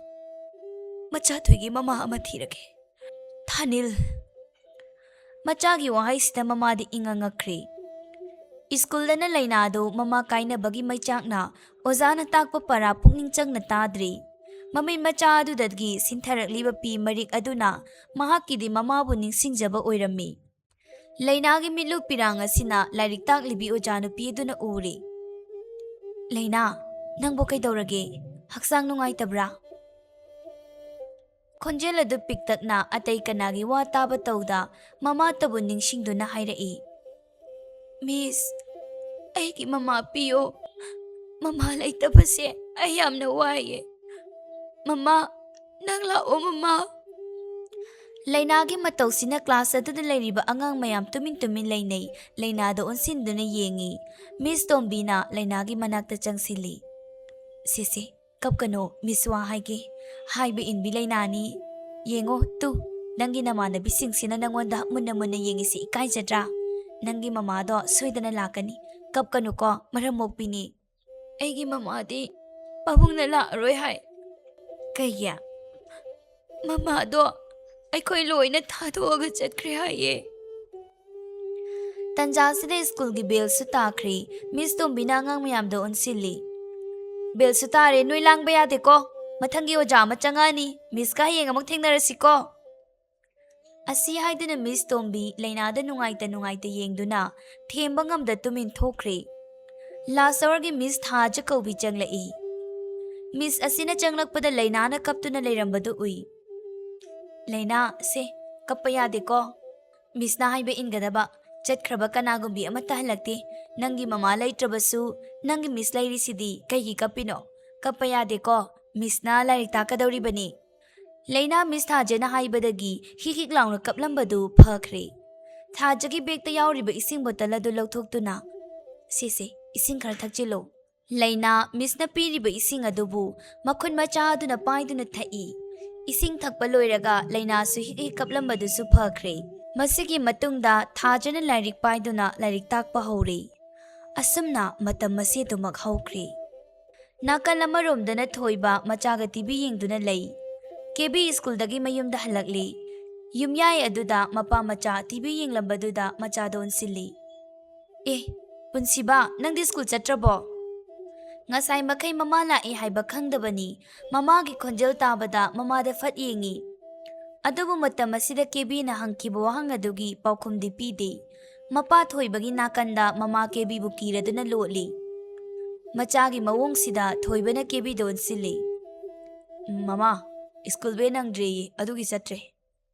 ꯃꯆꯥꯊꯣꯏꯒꯤ ꯃꯃꯥ ꯑꯃ ꯊꯤꯔꯒꯦ꯫ ꯊꯥꯅꯤꯜ꯫ ꯃꯆꯥꯒꯤ ꯋꯥꯍꯩꯁꯤꯗ ꯃꯃꯥꯗꯤ ꯏꯉꯛ ꯉꯛꯈ꯭ꯔꯦ꯫ ꯁ꯭ꯀꯨꯜꯗꯅ ꯂꯩꯅꯥꯗꯨ ꯃꯃꯥ ꯀꯥꯏꯅꯕꯒꯤ ꯃꯩꯆꯥꯛꯅ ꯑꯣꯖꯥꯅ ꯇꯥꯛꯄ ꯄꯔꯥ ꯄꯨꯛꯅꯤꯡ ꯆꯪꯅ ꯇꯥꯗ꯭ꯔꯤ꯫ ꯃꯃꯤꯠ ꯃꯆꯥ ꯑꯗꯨꯗꯒꯤ ꯁꯤꯟꯊꯔꯛꯂꯤꯕ ꯄꯤ ꯃꯔꯤꯛ ꯑꯗꯨꯅ ꯃꯍꯥꯛꯀꯤꯗꯤ ꯃꯃꯥꯕꯨ ꯅꯤꯡꯁꯤꯡꯖꯕ ꯑꯣꯏꯔꯝꯃꯤ꯫ ꯂꯩꯅꯥꯒꯤ ꯃꯤꯠꯂꯨ ꯄꯤꯔꯥꯡ ꯑꯁꯤꯅ ꯂꯥꯏꯔꯤꯛ ꯇꯥꯛꯂꯤꯕꯤ ꯑꯣꯖꯥ ꯅꯨꯄꯤ ꯑꯗꯨꯅ ꯎꯔꯤ꯫ "ꯂꯩꯅꯥ, ꯅꯪꯕꯨ ꯀꯩꯗꯧꯔꯒꯦ? ꯍꯛꯆꯥꯡ ꯅꯨꯡꯉꯥꯏꯇꯕ꯭ꯔꯥ?" ꯈꯣꯟꯖꯦꯜ ꯑꯗꯨ ꯄꯤꯛꯇꯛꯅ ꯑꯇꯩ ꯀꯅꯥꯒꯤ ꯋꯥ ꯇꯥꯕ ꯇꯧꯗ ꯃꯃꯥꯇꯕꯨ ꯅꯤꯡꯁꯤꯡꯗꯨꯅ ꯍꯥꯏꯔꯛꯏ, "ꯃꯤꯁ, ꯑꯩꯒꯤ ꯃꯃꯥ ꯄꯤꯌꯣ꯫ ꯃꯃꯥ ꯂꯩꯇꯕꯁꯦ ꯑꯩ ꯌꯥꯝꯅ ꯋꯥꯏꯌꯦ꯫ ꯃꯃꯥ, ꯅꯪ ꯂꯥꯛꯑꯣ ꯃꯃꯥ꯫" ꯂꯩꯅꯥꯒꯤ ꯃꯇꯧꯁꯤꯅ ꯀ꯭ꯂꯥꯁ ꯑꯗꯨꯗ ꯂꯩꯔꯤꯕ ꯑꯉꯥꯡ ꯃꯌꯥꯝ ꯇꯨꯃꯤꯟ ꯇꯨꯃꯤꯟ ꯂꯩꯅꯩ꯫ ꯂꯩꯅꯥꯗ ꯑꯣꯟꯁꯤꯟꯗꯨꯅ ꯌꯦꯡꯉꯤ꯫ ꯃꯤꯁ ꯇꯣꯝꯕꯤꯅ ꯂꯩꯅꯥꯒꯤ ꯃꯅꯥꯛꯇ ꯆꯪꯁꯤꯜꯂꯤ꯫ "ꯁꯦ ꯁꯦ, ꯀꯞꯀꯅꯣ, ꯃꯤꯁ ꯋꯥ ꯍꯥꯏꯒꯦ꯫ ꯍꯥꯏꯕ ꯏꯟꯕꯤ ꯂꯩꯅꯥꯅꯤ꯫ ꯌꯦꯡꯉꯣ ꯇꯨ, ꯅꯪꯒꯤ ꯅꯃꯥꯟꯅꯕꯤꯁꯤꯡꯁꯤꯅ ꯅꯪꯉꯣꯟꯗ ꯃꯨꯟꯅ ꯃꯨꯟꯅ ꯌꯦꯡꯉꯤꯁꯤ ꯏꯀꯥꯏꯖꯗ꯭ꯔꯥ? ꯅꯪꯒꯤ ꯃꯃꯥꯗꯣ ꯁꯣꯏꯗꯅ ꯂꯥꯛꯀꯅꯤ꯫ ꯀꯞꯀꯅꯨꯀꯣ, ꯃꯔꯝ ꯃꯣꯛꯄꯤꯅꯤ꯫" "ꯑꯩꯒꯤ ꯃꯃꯥꯗꯤ ꯄꯥꯕꯨꯡꯅ ꯂꯥꯛꯑꯔꯣꯏ ꯍꯥꯏ꯫" "ꯀꯩꯒꯤ?" "ꯃꯃꯥꯗꯣ ꯑꯩꯈꯣꯏ ꯂꯣꯏꯅ ꯊꯥꯗꯣꯛꯑꯒ ꯆꯠꯈ꯭ꯔꯦ ꯍꯥꯏꯌꯦ꯫" ꯇꯟꯖꯥꯁꯤꯗ ꯁ꯭ꯀꯨꯜꯒꯤ ꯕꯦꯜꯁꯨ ꯇꯥꯈ꯭ꯔꯦ꯫ ꯃꯤꯁ ꯇꯣꯝꯕꯤꯅ ꯑꯉꯥꯡ ꯃꯌꯥꯝꯗ ꯑꯣꯟꯁꯤꯜꯂꯤ꯫ "ꯕꯦꯜꯁꯨ ꯇꯥꯔꯦ, ꯅꯣꯏ ꯂꯥꯡꯕ ꯌꯥꯗꯦꯀꯣ꯫ ꯃꯊꯪꯒꯤ ꯑꯣꯖꯥ ꯑꯃ ꯆꯪꯉꯛꯑꯅꯤ꯫ ꯃꯤꯁꯀ ꯍꯌꯦꯡ ꯑꯃꯨꯛ ꯊꯦꯡꯅꯔꯁꯤꯀꯣ꯫" ꯑꯁꯤ ꯍꯥꯏꯗꯨꯅ ꯃꯤꯁ ꯇꯣꯝꯕꯤ ꯂꯩꯅꯥꯗ ꯅꯨꯡꯉꯥꯏꯇ ꯅꯨꯡꯉꯥꯏꯇ ꯌꯦꯡꯗꯨꯅ ꯊꯦꯝꯕ ꯉꯝꯗ ꯇꯨꯃꯤꯟ ꯊꯣꯛꯈ꯭ꯔꯦ꯫ ꯂꯥꯁ ꯑꯋꯥꯔꯒꯤ ꯃꯤꯁ ꯊꯥꯖ ꯀꯧꯕꯤ ꯆꯪꯂꯛꯏ꯫ ꯃꯤꯁ ꯑꯁꯤꯅ ꯆꯪꯂꯛꯄꯗ ꯂꯩꯅꯥꯅ ꯀꯞꯇꯨꯅ ꯂꯩꯔꯝꯕꯗꯨ ꯎꯏ꯫ "ꯂꯩꯅꯥ, ꯁꯦ, ꯀꯞꯄ ꯌꯥꯗꯦꯀꯣ꯫ ꯃꯤꯁꯅ ꯍꯥꯏꯕ ꯏꯟꯒꯗꯕ꯫ ꯆꯠꯈ꯭ꯔꯕ ꯀꯅꯥꯒꯨꯝꯕꯤ ꯑꯃꯠꯇ ꯍꯜꯂꯛꯇꯦ꯫ ꯅꯪꯒꯤ ꯃꯃꯥ ꯂꯩꯇ꯭ꯔꯕꯁꯨ ꯅꯪꯒꯤ ꯃꯤꯁ ꯂꯩꯔꯤꯁꯤꯗꯤ꯫ ꯀꯩꯒꯤ ꯀꯞꯄꯤꯅꯣ? ꯀꯞꯄ ꯌꯥꯗꯦꯀꯣ꯫ ꯃꯤꯁꯅ ꯂꯥꯏꯔꯤꯛ ꯇꯥꯛꯀꯗꯧꯔꯤꯕꯅꯤ꯫" ꯂꯩꯅꯥ ꯃꯤꯁ ꯊꯥꯖꯅ ꯍꯥꯏꯕꯗꯒꯤ ꯍꯤꯛ ꯍꯤꯛ ꯂꯥꯎꯅ ꯀꯞꯂꯝꯕꯗꯨ ꯐꯈ꯭ꯔꯦ꯫ ꯊꯥꯖꯒꯤ ꯕꯦꯒꯇ ꯌꯥꯎꯔꯤꯕ ꯏꯁꯤꯡ ꯕꯣꯇꯜ ꯑꯗꯨ ꯂꯧꯊꯣꯛꯇꯨꯅ, "ꯁꯤꯁꯦ, ꯏꯁꯤꯡ ꯈꯔ ꯊꯛꯆꯤꯜꯂꯣ꯫" ꯂꯩꯅꯥ ꯃꯤꯁꯅ ꯄꯤꯔꯤꯕ ꯏꯁꯤꯡ ꯑꯗꯨꯕꯨ ꯃꯈꯨꯠ ꯃꯆꯥ ꯑꯗꯨꯅ ꯄꯥꯏꯗꯨꯅ ꯊꯛꯏ꯫ ꯏꯁꯤꯡ ꯊꯛꯄ ꯂꯣꯏꯔꯒ ꯂꯩꯅꯥꯁꯨ ꯍꯤꯛ ꯍꯤꯛ ꯀꯞꯂꯝꯕꯗꯨꯁꯨ ꯐꯈ꯭ꯔꯦ꯫ ꯃꯁꯤꯒꯤ ꯃꯇꯨꯡꯗ ꯊꯥꯖꯅ ꯂꯥꯏꯔꯤꯛ ꯄꯥꯏꯗꯨꯅ ꯂꯥꯏꯔꯤꯛ ꯇꯥꯛꯄ ꯍꯧꯔꯦ꯫ ꯑꯁꯨꯝꯅ ꯃꯇꯝ ꯑꯁꯤ ꯑꯗꯨꯃꯛ ꯍꯧꯈ꯭ꯔꯦ꯫ ꯅꯥꯀꯜ ꯑꯃꯔꯣꯝꯗꯅ ꯊꯣꯏꯕ ꯃꯆꯥꯒ ꯇꯤ ꯚꯤ ꯌꯦꯡꯗꯨꯅ ꯂꯩ꯫ ꯀꯦꯕꯤ ꯁ꯭ꯀꯨꯜꯗꯒꯤ ꯃꯌꯨꯝꯗ ꯍꯜꯂꯛꯂꯤ꯫ ꯌꯨꯝꯌꯥꯏ ꯑꯗꯨꯗ ꯃꯄꯥ ꯃꯆꯥ ꯇꯤ ꯚꯤ ꯌꯦꯡꯂꯝꯕꯗꯨꯗ ꯃꯆꯥꯗ ꯑꯣꯟꯁꯤꯜꯂꯤ꯫ "ꯑꯦ, ꯄꯨꯟꯁꯤꯕ, ꯅꯪꯗꯤ ꯁ꯭ꯀꯨꯜ ꯆꯠꯇ꯭ꯔꯕꯣ?" ꯉꯁꯥꯏ ꯃꯈꯩ ꯃꯃꯥ ꯂꯥꯛꯏ ꯍꯥꯏꯕ ꯈꯪꯗꯕꯅꯤ꯫ ꯃꯃꯥꯒꯤ ꯈꯣꯟꯖꯦꯜ ꯇꯥꯕꯗ ꯃꯃꯥꯗ ꯐꯠ ꯌꯦꯡꯉꯤ꯫ ꯑꯗꯨꯕꯨ ꯃꯇꯝ ꯑꯁꯤꯗ ꯀꯦꯕꯤꯅ ꯍꯪꯈꯤꯕ ꯋꯥꯍꯪ ꯑꯗꯨꯒꯤ ꯄꯥꯎꯈꯨꯝꯗꯤ ꯄꯤꯗꯦ꯫ ꯃꯄꯥ ꯊꯣꯏꯕꯒꯤ ꯅꯥꯀꯟꯗ ꯃꯃꯥ ꯀꯦꯕꯤꯕꯨ ꯀꯤꯔꯗꯨꯅ ꯂꯣꯠꯂꯤ꯫ ꯃꯆꯥꯒꯤ ꯃꯑꯣꯡꯁꯤꯗ ꯊꯣꯏꯕꯅ ꯀꯦꯕꯤꯗ ꯑꯣꯟꯁꯤꯜꯂꯤ꯫ "ꯃꯃꯥ, ꯁ꯭ꯀꯨꯜ ꯕꯦꯜ ꯅꯪꯗ꯭ꯔꯦꯌꯦ, ꯑꯗꯨꯒꯤ ꯆꯠꯇ꯭ꯔꯦ꯫"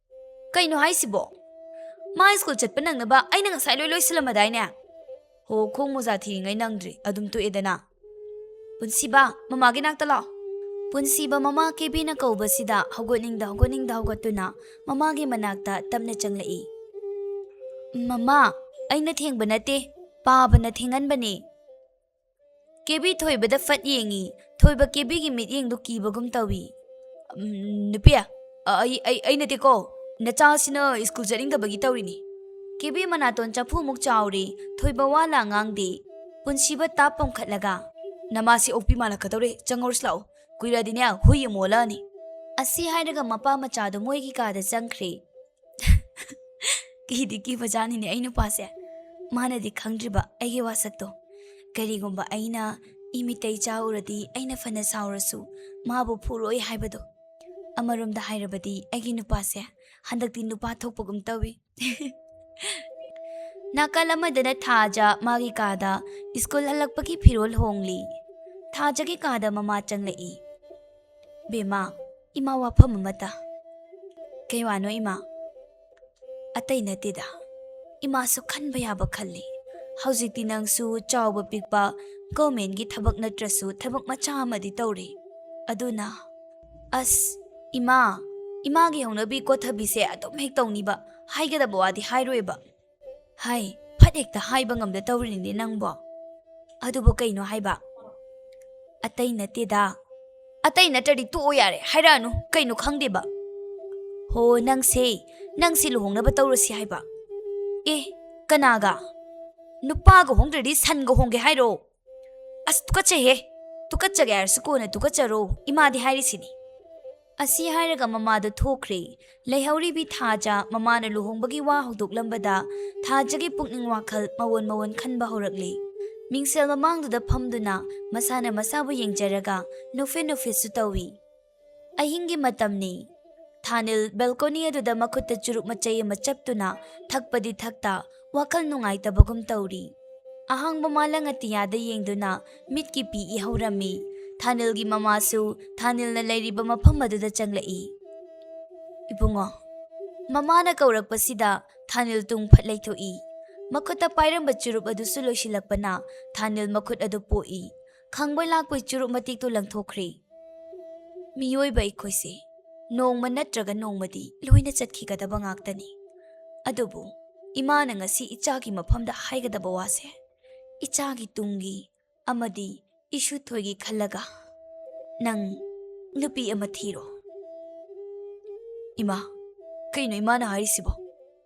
"ꯀꯩꯅꯣ ꯍꯥꯏꯁꯤꯕꯣ? ꯃꯥ ꯁ꯭ꯀꯨꯜ ꯆꯠꯄ ꯅꯪꯅꯕ ꯑꯩꯅ ꯉꯁꯥꯏ ꯂꯣꯏ ꯂꯣꯏꯁꯤꯜꯂꯝꯃꯗꯥꯏꯅꯦ?" "ꯍꯣ, ꯈꯣꯡ ꯃꯣꯖꯥ ꯊꯤꯔꯤꯉꯩ ꯅꯪꯗ꯭ꯔꯤ, ꯑꯗꯨꯝ ꯇꯣꯛꯑꯦꯗꯅ꯫ ꯄꯨꯟꯁꯤꯕ, ꯃꯃꯥꯒꯤ ꯅꯥꯛꯇ ꯂꯥꯛꯑꯣ꯫" ꯄꯨꯟꯁꯤꯕ ꯃꯃꯥ ꯀꯦꯕꯤꯅ ꯀꯧꯕꯁꯤꯗ ꯍꯧꯒꯠꯅꯤꯡꯗ ꯍꯧꯒꯠꯅꯤꯡꯗ ꯍꯧꯒꯠꯇꯨꯅ ꯃꯃꯥꯒꯤ ꯃꯅꯥꯛꯇ ꯇꯞꯅ ꯆꯪꯂꯛꯏ꯫ "ꯃꯃꯥ, ꯑꯩꯅ ꯊꯦꯡꯕ ꯅꯠꯇꯦ, ꯄꯥꯕꯅ ꯊꯦꯡꯍꯟꯕꯅꯦ꯫" ꯀꯦꯕꯤ ꯊꯣꯏꯕꯗ ꯐꯠ ꯌꯦꯡꯉꯤ꯫ ꯊꯣꯏꯕ ꯀꯦꯕꯤꯒꯤ ꯃꯤꯠꯌꯦꯡꯗꯨ ꯀꯤꯕꯒꯨꯝ ꯇꯧꯏ꯫ "ꯎꯝ, ꯅꯨꯄꯤ, ꯑ-, ꯑꯩ, ꯑꯩ, ꯑꯩ ꯅꯠꯇꯦꯀꯣ꯫ ꯅꯆꯥꯁꯤꯅ ꯁ꯭ꯀꯨꯜ ꯆꯠꯅꯤꯡꯗꯕꯒꯤ ꯇꯧꯔꯤꯅꯤ꯫" ꯀꯦꯕꯤ ꯃꯅꯥꯇꯣꯟ ꯆꯐꯨꯃꯨꯛ ꯆꯥꯎꯔꯤ꯫ ꯊꯣꯏꯕ ꯋꯥ ꯂꯥ ꯉꯥꯡꯗꯦ꯫ ꯄꯨꯟꯁꯤꯕ ꯇꯥꯞ ꯄꯣꯝꯈꯠꯂꯒ, "ꯅꯃꯥꯁꯤ ꯑꯣꯛꯄꯤ ꯃꯥꯜꯂꯛꯀꯗꯧꯔꯦ꯫ ꯆꯪꯍꯧꯔꯁꯤ ꯂꯥꯛꯑꯣ꯫ ꯀꯨꯏꯔꯛꯑꯗꯤꯅꯦ, ꯍꯨꯏ ꯑꯃꯨꯛ ꯑꯣꯜꯂꯛꯑꯅꯤ꯫" ꯑꯁꯤ ꯍꯥꯏꯔꯒ ꯃꯄꯥ ꯃꯆꯥꯗꯨ ꯃꯣꯏꯒꯤ ꯀꯥꯗ ꯆꯪꯈ꯭ꯔꯦ꯫ ꯀꯤꯗꯤ ꯀꯤꯕꯖꯥꯠꯅꯤꯅꯦ ꯑꯩ ꯅꯨꯄꯥꯁꯦ꯫ ꯃꯥꯅꯗꯤ ꯈꯪꯗ꯭ꯔꯤꯕ ꯑꯩꯒꯤ ꯋꯥꯁꯛꯇꯣ꯫ ꯀꯔꯤꯒꯨꯝꯕ ꯑꯩꯅ ꯏꯃꯤꯠꯇꯩ ꯆꯥꯎꯔꯗꯤ ꯑꯩꯅ ꯐꯅ ꯁꯥꯎꯔꯁꯨ ꯃꯥꯕꯨ ꯐꯨꯔꯣꯏ ꯍꯥꯏꯕꯗꯣ꯫ ꯑꯃꯔꯣꯝꯗ ꯍꯥꯏꯔꯕꯗꯤ ꯑꯩꯒꯤ ꯅꯨꯄꯥꯁꯦ ꯍꯟꯗꯛꯇꯤ ꯅꯨꯄꯥ ꯊꯣꯛꯄꯒꯨꯝ ꯇꯧꯏ꯫ ꯅꯥꯀꯜ ꯑꯃꯗꯅ ꯊꯥꯖ ꯃꯥꯒꯤ ꯀꯥꯗ ꯁ꯭ꯀꯨꯜ ꯍꯜꯂꯛꯄꯒꯤ ꯐꯤꯔꯣꯜ ꯍꯣꯡꯂꯤ꯫ ꯊꯥꯖꯒꯤ ꯀꯥꯗ ꯃꯃꯥ ꯆꯪꯂꯛꯏ꯫ "ꯕꯦꯝꯃ, ꯏꯃꯥ ꯋꯥꯐꯝ ꯑꯃꯇ꯫" "ꯀꯩ ꯋꯥꯅꯣ ꯏꯃꯥ?" "ꯑꯇꯩ ꯅꯠꯇꯦꯗ, ꯏꯃꯥꯁꯨ ꯈꯟꯕ ꯌꯥꯕ ꯈꯜꯂꯤ꯫ ꯍꯧꯖꯤꯛꯇꯤ ꯅꯪꯁꯨ ꯆꯥꯎꯕ ꯄꯤꯛꯄ ꯒꯣꯔꯃꯦꯟꯒꯤ ꯊꯕꯛ ꯅꯠꯇ꯭ꯔꯁꯨ ꯊꯕꯛ ꯃꯆꯥ ꯑꯃꯗꯤ ꯇꯧꯔꯤ꯫ ꯑꯗꯨꯅ, ꯑꯁ, ꯏꯃꯥ, ꯏꯃꯥꯒꯤ ꯍꯧꯅꯕꯤ ꯀꯣꯊꯕꯤꯁꯦ ꯑꯗꯨꯝ ꯍꯦꯛ ꯇꯧꯅꯤꯕ, ꯍꯥꯏꯒꯗꯕ ꯋꯥꯗꯤ ꯍꯥꯏꯔꯣꯏꯕ꯫" "ꯍꯥꯏ, ꯐꯠ ꯍꯦꯛꯇ ꯍꯥꯏꯕ ꯉꯝꯗ ꯇꯧꯔꯤꯅꯤꯅꯦ ꯅꯪꯕꯣ꯫ "ꯑꯗꯨꯕꯨ ꯀꯩꯅꯣ ꯍꯥꯏꯕ?" "ꯑꯇꯩ ꯅꯠꯇꯦꯗ꯫" "ꯑꯇꯩ ꯅꯠꯇ꯭ꯔꯗꯤ ꯇꯣꯛꯑꯣ ꯌꯥꯔꯦ, ꯍꯥꯏꯔꯛꯑꯅꯨ, ꯀꯩꯅꯣ ꯈꯪꯗꯦꯕ?" "ꯍꯣ, ꯅꯪꯁꯦ, ꯅꯪꯁꯦ ꯂꯨꯍꯣꯡꯅꯕ ꯇꯧꯔꯁꯤ ꯍꯥꯏꯕ?" "ꯑꯦ, ꯀꯅꯥꯒ? ꯅꯨꯄꯥꯒ ꯍꯣꯡꯗ꯭ꯔꯗꯤ ꯁꯟꯒ ꯍꯣꯡꯒꯦ ꯍꯥꯏꯔꯣ?" "ꯑꯁ, ꯇꯨꯀꯠꯆꯩꯍꯦ꯫ ꯇꯨꯀꯠꯆꯒꯦ ꯍꯥꯏꯔꯁꯨ ꯀꯣꯟꯅ ꯇꯨꯀꯠꯆꯔꯣ, ꯏꯃꯥꯗꯤ ꯍꯥꯏꯔꯤꯁꯤꯅꯤ꯫" ꯑꯁꯤ ꯍꯥꯏꯔꯒ ꯃꯃꯥꯗꯣ ꯊꯣꯛꯈ꯭ꯔꯦ꯫ ꯂꯩꯍꯧꯔꯤꯕꯤ ꯊꯥꯖ ꯃꯃꯥꯅ ꯂꯨꯍꯣꯡꯕꯒꯤ ꯋꯥ ꯍꯧꯗꯣꯛꯂꯝꯕꯗ ꯊꯥꯖꯒꯤ ꯄꯨꯛꯅꯤꯡ ꯋꯥꯈꯜ ꯃꯑꯣꯟ ꯃꯑꯣꯟ ꯈꯟꯕ ꯍꯧꯔꯛꯂꯦ꯫ ꯃꯤꯡꯁꯦꯜ ꯃꯃꯥꯡꯗꯨꯗ ꯐꯝꯗꯨꯅ ꯃꯁꯥꯅ ꯃꯁꯥꯕꯨ ꯌꯦꯡꯖꯔꯒ ꯅꯣꯛꯐꯦꯠ ꯅꯣꯛꯐꯦꯠꯁꯨ ꯇꯧꯏ꯫ ꯑꯍꯤꯡꯒꯤ ꯃꯇꯝꯅꯤ꯫ ꯊꯥꯅꯤꯜ ꯕꯦꯜꯀꯣꯅꯤ ꯑꯗꯨꯗ ꯃꯈꯨꯠꯇ ꯆꯨꯔꯨꯞ ꯃꯆꯩ ꯑꯃ ꯆꯞꯇꯨꯅ ꯊꯛꯄꯗꯤ ꯊꯛꯇ ꯋꯥꯈꯜ ꯅꯨꯡꯉꯥꯏꯇꯕꯒꯨꯝ ꯇꯧꯔꯤ꯫ ꯑꯍꯥꯡꯕ ꯃꯥꯂꯪ ꯑꯇꯤꯌꯥꯗ ꯌꯦꯡꯗꯨꯅ ꯃꯤꯠꯀꯤ ꯄꯤ ꯏꯍꯧꯔꯝꯃꯤ꯫ ꯊꯥꯅꯤꯜꯒꯤ ꯃꯃꯥꯁꯨ ꯊꯥꯅꯤꯜꯅ ꯂꯩꯔꯤꯕ ꯃꯐꯝ ꯑꯗꯨꯗ ꯆꯪꯂꯛꯏ꯫ "ꯏꯕꯨꯡꯉꯣ꯫" ꯃꯃꯥꯅ ꯀꯧꯔꯛꯄꯁꯤꯗ ꯊꯥꯅꯤꯜ ꯇꯨꯡ ꯐꯠ ꯂꯩꯊꯣꯛꯏ꯫ ꯃꯈꯨꯠꯇ ꯄꯥꯏꯔꯝꯕ ꯆꯨꯔꯨꯞ ꯑꯗꯨꯁꯨ ꯂꯣꯏꯁꯤꯜꯂꯛꯄꯅ ꯊꯥꯅꯤꯜ ꯃꯈꯨꯠ ꯑꯗꯨ ꯄꯣꯛꯏ꯫ ꯈꯪꯕꯣꯏ ꯂꯥꯛꯄꯣꯏ ꯆꯨꯔꯨꯞ ꯃꯇꯦꯛꯇꯨ ꯂꯪꯊꯣꯛꯈ꯭ꯔꯦ꯫ ꯃꯤꯑꯣꯏꯕ ꯑꯩꯈꯣꯏꯁꯦ ꯅꯣꯡꯃ ꯅꯠꯇ꯭ꯔꯒ ꯅꯣꯡꯃꯗꯤ ꯂꯣꯏꯅ ꯆꯠꯈꯤꯒꯗꯕ ꯉꯥꯛꯇꯅꯤ꯫ ꯑꯗꯨꯕꯨ ꯏꯃꯥꯅ ꯉꯁꯤ ꯏꯆꯥꯒꯤ ꯃꯐꯝꯗ ꯍꯥꯏꯒꯗꯕ ꯋꯥꯁꯦ, ꯏꯆꯥꯒꯤ ꯇꯨꯡꯒꯤ ꯑꯃꯗꯤ ꯏꯁꯨ ꯊꯣꯏꯒꯤ ꯈꯜꯂꯒ ꯅꯪ ꯅꯨꯄꯤ ꯑꯃ ꯊꯤꯔꯣ꯫ "ꯏꯃꯥ, ꯀꯩꯅꯣ ꯏꯃꯥꯅ ꯍꯥꯏꯔꯤꯁꯤꯕꯣ?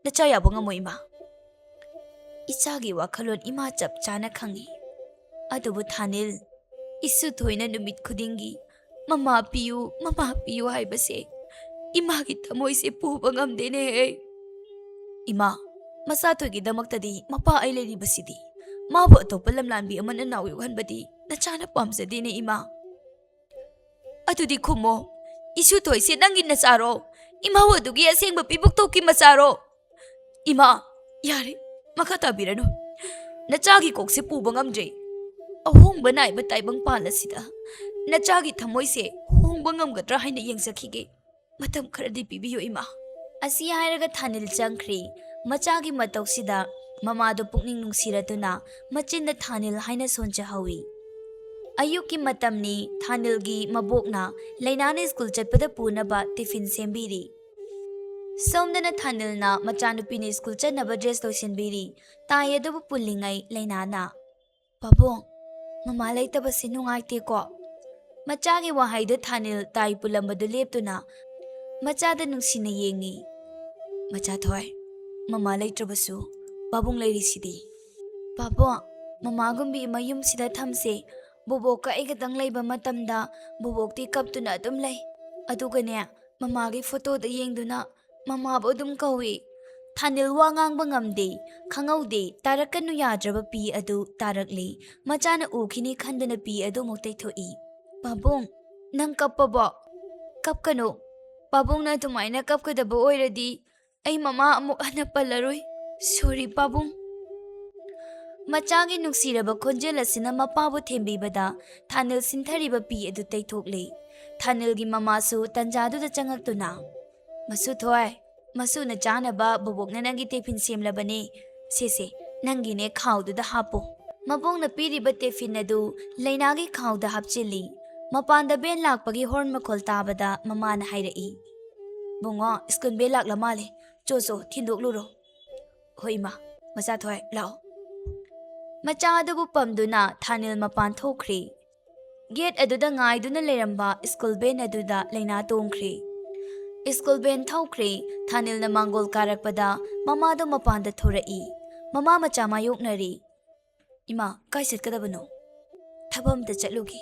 ꯅꯆꯥ ꯌꯥꯕ ꯉꯝꯃꯣꯏ, ꯏꯃꯥ꯫" ꯏꯆꯥꯒꯤ ꯋꯥꯈꯜꯂꯣꯟ ꯏꯃꯥ ꯆꯞ ꯆꯥꯅ ꯈꯪꯏ꯫ ꯑꯗꯨꯕꯨ ꯊꯥꯅꯤꯜ, ꯏꯁꯨ ꯊꯣꯏꯅ ꯅꯨꯃꯤꯠ ꯈꯨꯗꯤꯡꯒꯤ "ꯃꯃꯥ ꯄꯤꯌꯨ, ꯃꯃꯥ ꯄꯤꯌꯨ" ꯍꯥꯏꯕꯁꯦ ꯏꯃꯥꯒꯤ ꯊꯃꯣꯏꯁꯦ ꯄꯨꯕ ꯉꯝꯗꯦꯅꯦꯍꯦ꯫ "ꯏꯃꯥ, ꯃꯆꯥ ꯊꯣꯏꯒꯤꯗꯃꯛꯇꯗꯤ ꯃꯄꯥ ꯑꯩ ꯂꯩꯔꯤꯕꯁꯤꯗꯤ꯫ ꯃꯥꯕꯨ ꯑꯇꯣꯞꯄ ꯂꯝꯂꯥꯟꯕꯤ ꯑꯃꯅ ꯅꯥꯎ ꯌꯣꯛꯍꯟꯕꯗꯤ ꯅꯆꯥꯅ ꯄꯥꯝꯖꯗꯦꯅꯦ, ꯏꯃꯥ꯫" "ꯑꯗꯨꯗꯤ ꯈꯨꯝꯃꯣ, ꯏꯁꯨ ꯊꯣꯏꯁꯦ ꯅꯪꯒꯤ ꯅꯆꯥꯔꯣ? ꯏꯃꯥ ꯑꯗꯨꯒꯤ ꯑꯁꯦꯡꯕ ꯄꯤꯕꯨꯛꯇꯣꯛꯀꯤ ꯃꯆꯥꯔꯣ?" "ꯏꯃꯥ, ꯌꯥꯔꯦ, ꯃꯈꯥ ꯇꯥꯕꯤꯔꯅꯨ꯫ ꯅꯆꯥꯒꯤ ꯀꯣꯛꯁꯦ ꯄꯨꯕ ꯉꯝꯗ꯭ꯔꯦ꯫ ꯑꯍꯣꯡꯕ ꯅꯥꯏꯕ ꯇꯥꯏꯕꯪ ꯄꯥꯜ ꯑꯁꯤꯗ ꯅꯆꯥꯒꯤ ꯊꯃꯣꯏꯁꯦ ꯍꯣꯡꯕ ꯉꯝꯒꯗ꯭ꯔꯥ ꯍꯥꯏꯅ ꯌꯦꯡꯖꯈꯤꯒꯦ꯫ ꯃꯇꯝ ꯈꯔꯗꯤ ꯄꯤꯕꯤꯌꯨ, ꯏꯃꯥ꯫" ꯑꯁꯤ ꯍꯥꯏꯔꯒ ꯊꯥꯅꯤꯜ ꯆꯪꯈ꯭ꯔꯦ꯫ ꯃꯆꯥꯒꯤ ꯃꯇꯧꯁꯤꯗ ꯃꯃꯥꯗꯨ ꯄꯨꯛꯅꯤꯡ ꯅꯨꯡꯁꯤꯔꯗꯨꯅ ꯃꯆꯤꯟꯗ "ꯊꯥꯅꯤꯜ" ꯍꯥꯏꯅ ꯁꯣꯟꯖꯍꯧꯏ꯫ ꯑꯌꯨꯛꯀꯤ ꯃꯇꯝꯅꯤ꯫ ꯊꯥꯅꯤꯜꯒꯤ ꯃꯕꯣꯛꯅ ꯂꯩꯅꯥꯅ ꯁ꯭ꯀꯨꯜ ꯆꯠꯄꯗ ꯄꯨꯅꯕ ꯇꯤꯐꯤꯟ ꯁꯦꯝꯕꯤꯔꯤ꯫ ꯁꯣꯝꯗꯅ ꯊꯥꯅꯤꯜꯅ ꯃꯆꯥꯅꯨꯄꯤꯅ ꯁ꯭ꯀꯨꯜ ꯆꯠꯅꯕ ꯗ꯭ꯔꯦꯁ ꯂꯣꯏꯁꯤꯟꯕꯤꯔꯤ꯫ ꯇꯥꯏ ꯑꯗꯨꯕꯨ ꯄꯨꯜꯂꯤꯉꯩ ꯂꯩꯅꯥꯅ, "ꯄꯥꯕꯨꯡ, "ꯃꯃꯥ ꯂꯩꯇꯕꯁꯦ ꯅꯨꯡꯉꯥꯏꯇꯦꯀꯣ?" ꯃꯆꯥꯒꯤ ꯋꯥꯍꯩꯗ ꯊꯥꯅꯤꯜ ꯇꯥꯏ ꯄꯨꯜꯂꯝꯕꯗꯨ ꯂꯦꯞꯇꯨꯅ ꯃꯆꯥꯗ ꯅꯨꯡꯁꯤꯅ ꯌꯦꯡꯉꯤ꯫ "ꯃꯆꯥ ꯊꯣꯏ, ꯃꯃꯥ ꯂꯩꯇ꯭ꯔꯕꯁꯨ ꯄꯥꯕꯨꯡ ꯂꯩꯔꯤꯁꯤꯗꯤ꯫" "ꯄꯥꯕꯨꯡ, ꯃꯃꯥꯒꯨꯝꯕꯤ ꯑꯃ ꯌꯨꯝꯁꯤꯗ ꯊꯝꯁꯦ꯫ ꯕꯣꯕꯣꯛꯀ ꯑꯩ ꯈꯛꯇꯪ ꯂꯩꯕ ꯃꯇꯝꯗ ꯕꯣꯕꯣꯛꯇꯤ ꯀꯞꯇꯨꯅ ꯑꯗꯨꯝ ꯂꯩ꯫ ꯑꯗꯨꯒꯅꯦ, ꯃꯃꯥꯒꯤ ꯐꯣꯇꯣꯗ ꯌꯦꯡꯗꯨꯅ ꯃꯃꯥꯕꯨ ꯑꯗꯨꯝ ꯀꯧꯏ꯫" ꯊꯥꯅꯤꯜ ꯋꯥ ꯉꯥꯡꯕ ꯉꯝꯗꯦ, ꯈꯪꯍꯧꯗꯦ, ꯇꯥꯔꯛꯀꯅꯨ ꯌꯥꯗ꯭ꯔꯕ ꯄꯤ ꯑꯗꯨ ꯇꯥꯔꯛꯂꯤ꯫ ꯃꯆꯥꯅ ꯎꯈꯤꯅꯤ ꯈꯟꯗꯨꯅ ꯄꯤ ꯑꯗꯨ ꯑꯃꯨꯛ ꯇꯩꯊꯣꯛꯏ꯫ "ꯄꯥꯕꯨꯡ, ꯅꯪ ꯀꯞꯄꯕꯣ?" "ꯀꯞꯀꯅꯨ꯫ ꯄꯥꯕꯨꯡꯅ ꯑꯗꯨꯃꯥꯏꯅ ꯀꯞꯀꯗꯕ ꯑꯣꯏꯔꯗꯤ ꯑꯩ ꯃꯃꯥ ꯑꯃꯨꯛ ꯍꯟꯅ ꯄꯜꯂꯔꯣꯏ꯫ ꯁꯣꯔꯤ ꯄꯥꯕꯨꯡ꯫" ꯃꯆꯥꯒꯤ ꯅꯨꯡꯁꯤꯔꯕ ꯈꯣꯟꯖꯦꯜ ꯑꯁꯤꯅ ꯃꯄꯥꯕꯨ ꯊꯦꯝꯕꯤꯕꯗ ꯊꯥꯅꯤꯜ ꯁꯤꯟꯊꯔꯤꯕ ꯄꯤ ꯑꯗꯨ ꯇꯩꯊꯣꯛꯂꯦ꯫ ꯊꯥꯅꯤꯜꯒꯤ ꯃꯃꯥꯁꯨ ꯇꯟꯖꯥꯗꯨꯗ ꯆꯪꯉꯛꯇꯨꯅ, "ꯃꯁꯨ ꯊꯣꯏ, ꯃꯁꯨꯅ ꯆꯥꯅꯕ ꯕꯣꯕꯣꯛꯅ ꯅꯪꯒꯤ ꯇꯤꯐꯤꯟ ꯁꯦꯝꯂꯕꯅꯦ꯫ ꯁꯦꯁꯦ, ꯅꯪꯒꯤꯅꯦ ꯈꯥꯎꯗꯨꯗ ꯍꯥꯞꯄꯣ꯫" ꯃꯕꯣꯛꯅ ꯄꯤꯔꯤꯕ ꯇꯤꯐꯤꯟ ꯑꯗꯨ ꯂꯩꯅꯥꯒꯤ ꯈꯥꯎꯗ ꯍꯥꯞꯆꯤꯜꯂꯤ꯫ ꯃꯄꯥꯟꯗ ꯚꯦꯟ ꯂꯥꯛꯄꯒꯤ ꯍꯣꯔꯟ ꯃꯈꯣꯜ ꯇꯥꯕꯗ ꯃꯃꯥꯅ ꯍꯥꯏꯔꯛꯏ, "ꯕꯨꯡꯉꯣ, ꯁ꯭ꯀꯨꯜ ꯚꯦꯟ ꯂꯥꯛꯂ ꯃꯥꯜꯂꯦ꯫ ꯆꯣ ꯆꯣ, ꯊꯤꯟꯗꯣꯛꯂꯨꯔꯣ꯫" "ꯍꯣꯏ ꯏꯃꯥ, ꯃꯆꯥ ꯊꯣꯏ, ꯂꯥꯛꯑꯣ꯫" ꯃꯆꯥ ꯑꯗꯨꯕꯨ ꯄꯝꯗꯨꯅ ꯊꯥꯅꯤꯜ ꯃꯄꯥꯟ ꯊꯣꯛꯈ꯭ꯔꯦ꯫ ꯒꯦꯠ ꯑꯗꯨꯗ ꯉꯥꯏꯗꯨꯅ ꯂꯩꯔꯝꯕ ꯁ꯭ꯀꯨꯜ ꯚꯦꯟ ꯑꯗꯨꯗ ꯂꯩꯅꯥ ꯇꯣꯡꯈ꯭ꯔꯦ꯫ School van ꯊꯧꯈ꯭ꯔꯦ꯫ ꯊꯥꯅꯤꯜꯅ ꯃꯥꯡꯒꯣꯜ ꯀꯥꯔꯛꯄꯗ ꯃꯃꯥꯗꯣ ꯃꯄꯥꯟꯗ ꯊꯣꯔꯛꯏ꯫ ꯃꯃꯥ ꯃꯆꯥ ꯃꯥꯌꯣꯛꯅꯔꯤ꯫ "ꯏꯃꯥ, ꯀꯥꯏ ꯆꯠꯀꯗꯕꯅꯣ?" "ꯊꯕꯛ ꯑꯝꯇ ꯆꯠꯂꯨꯒꯦ꯫"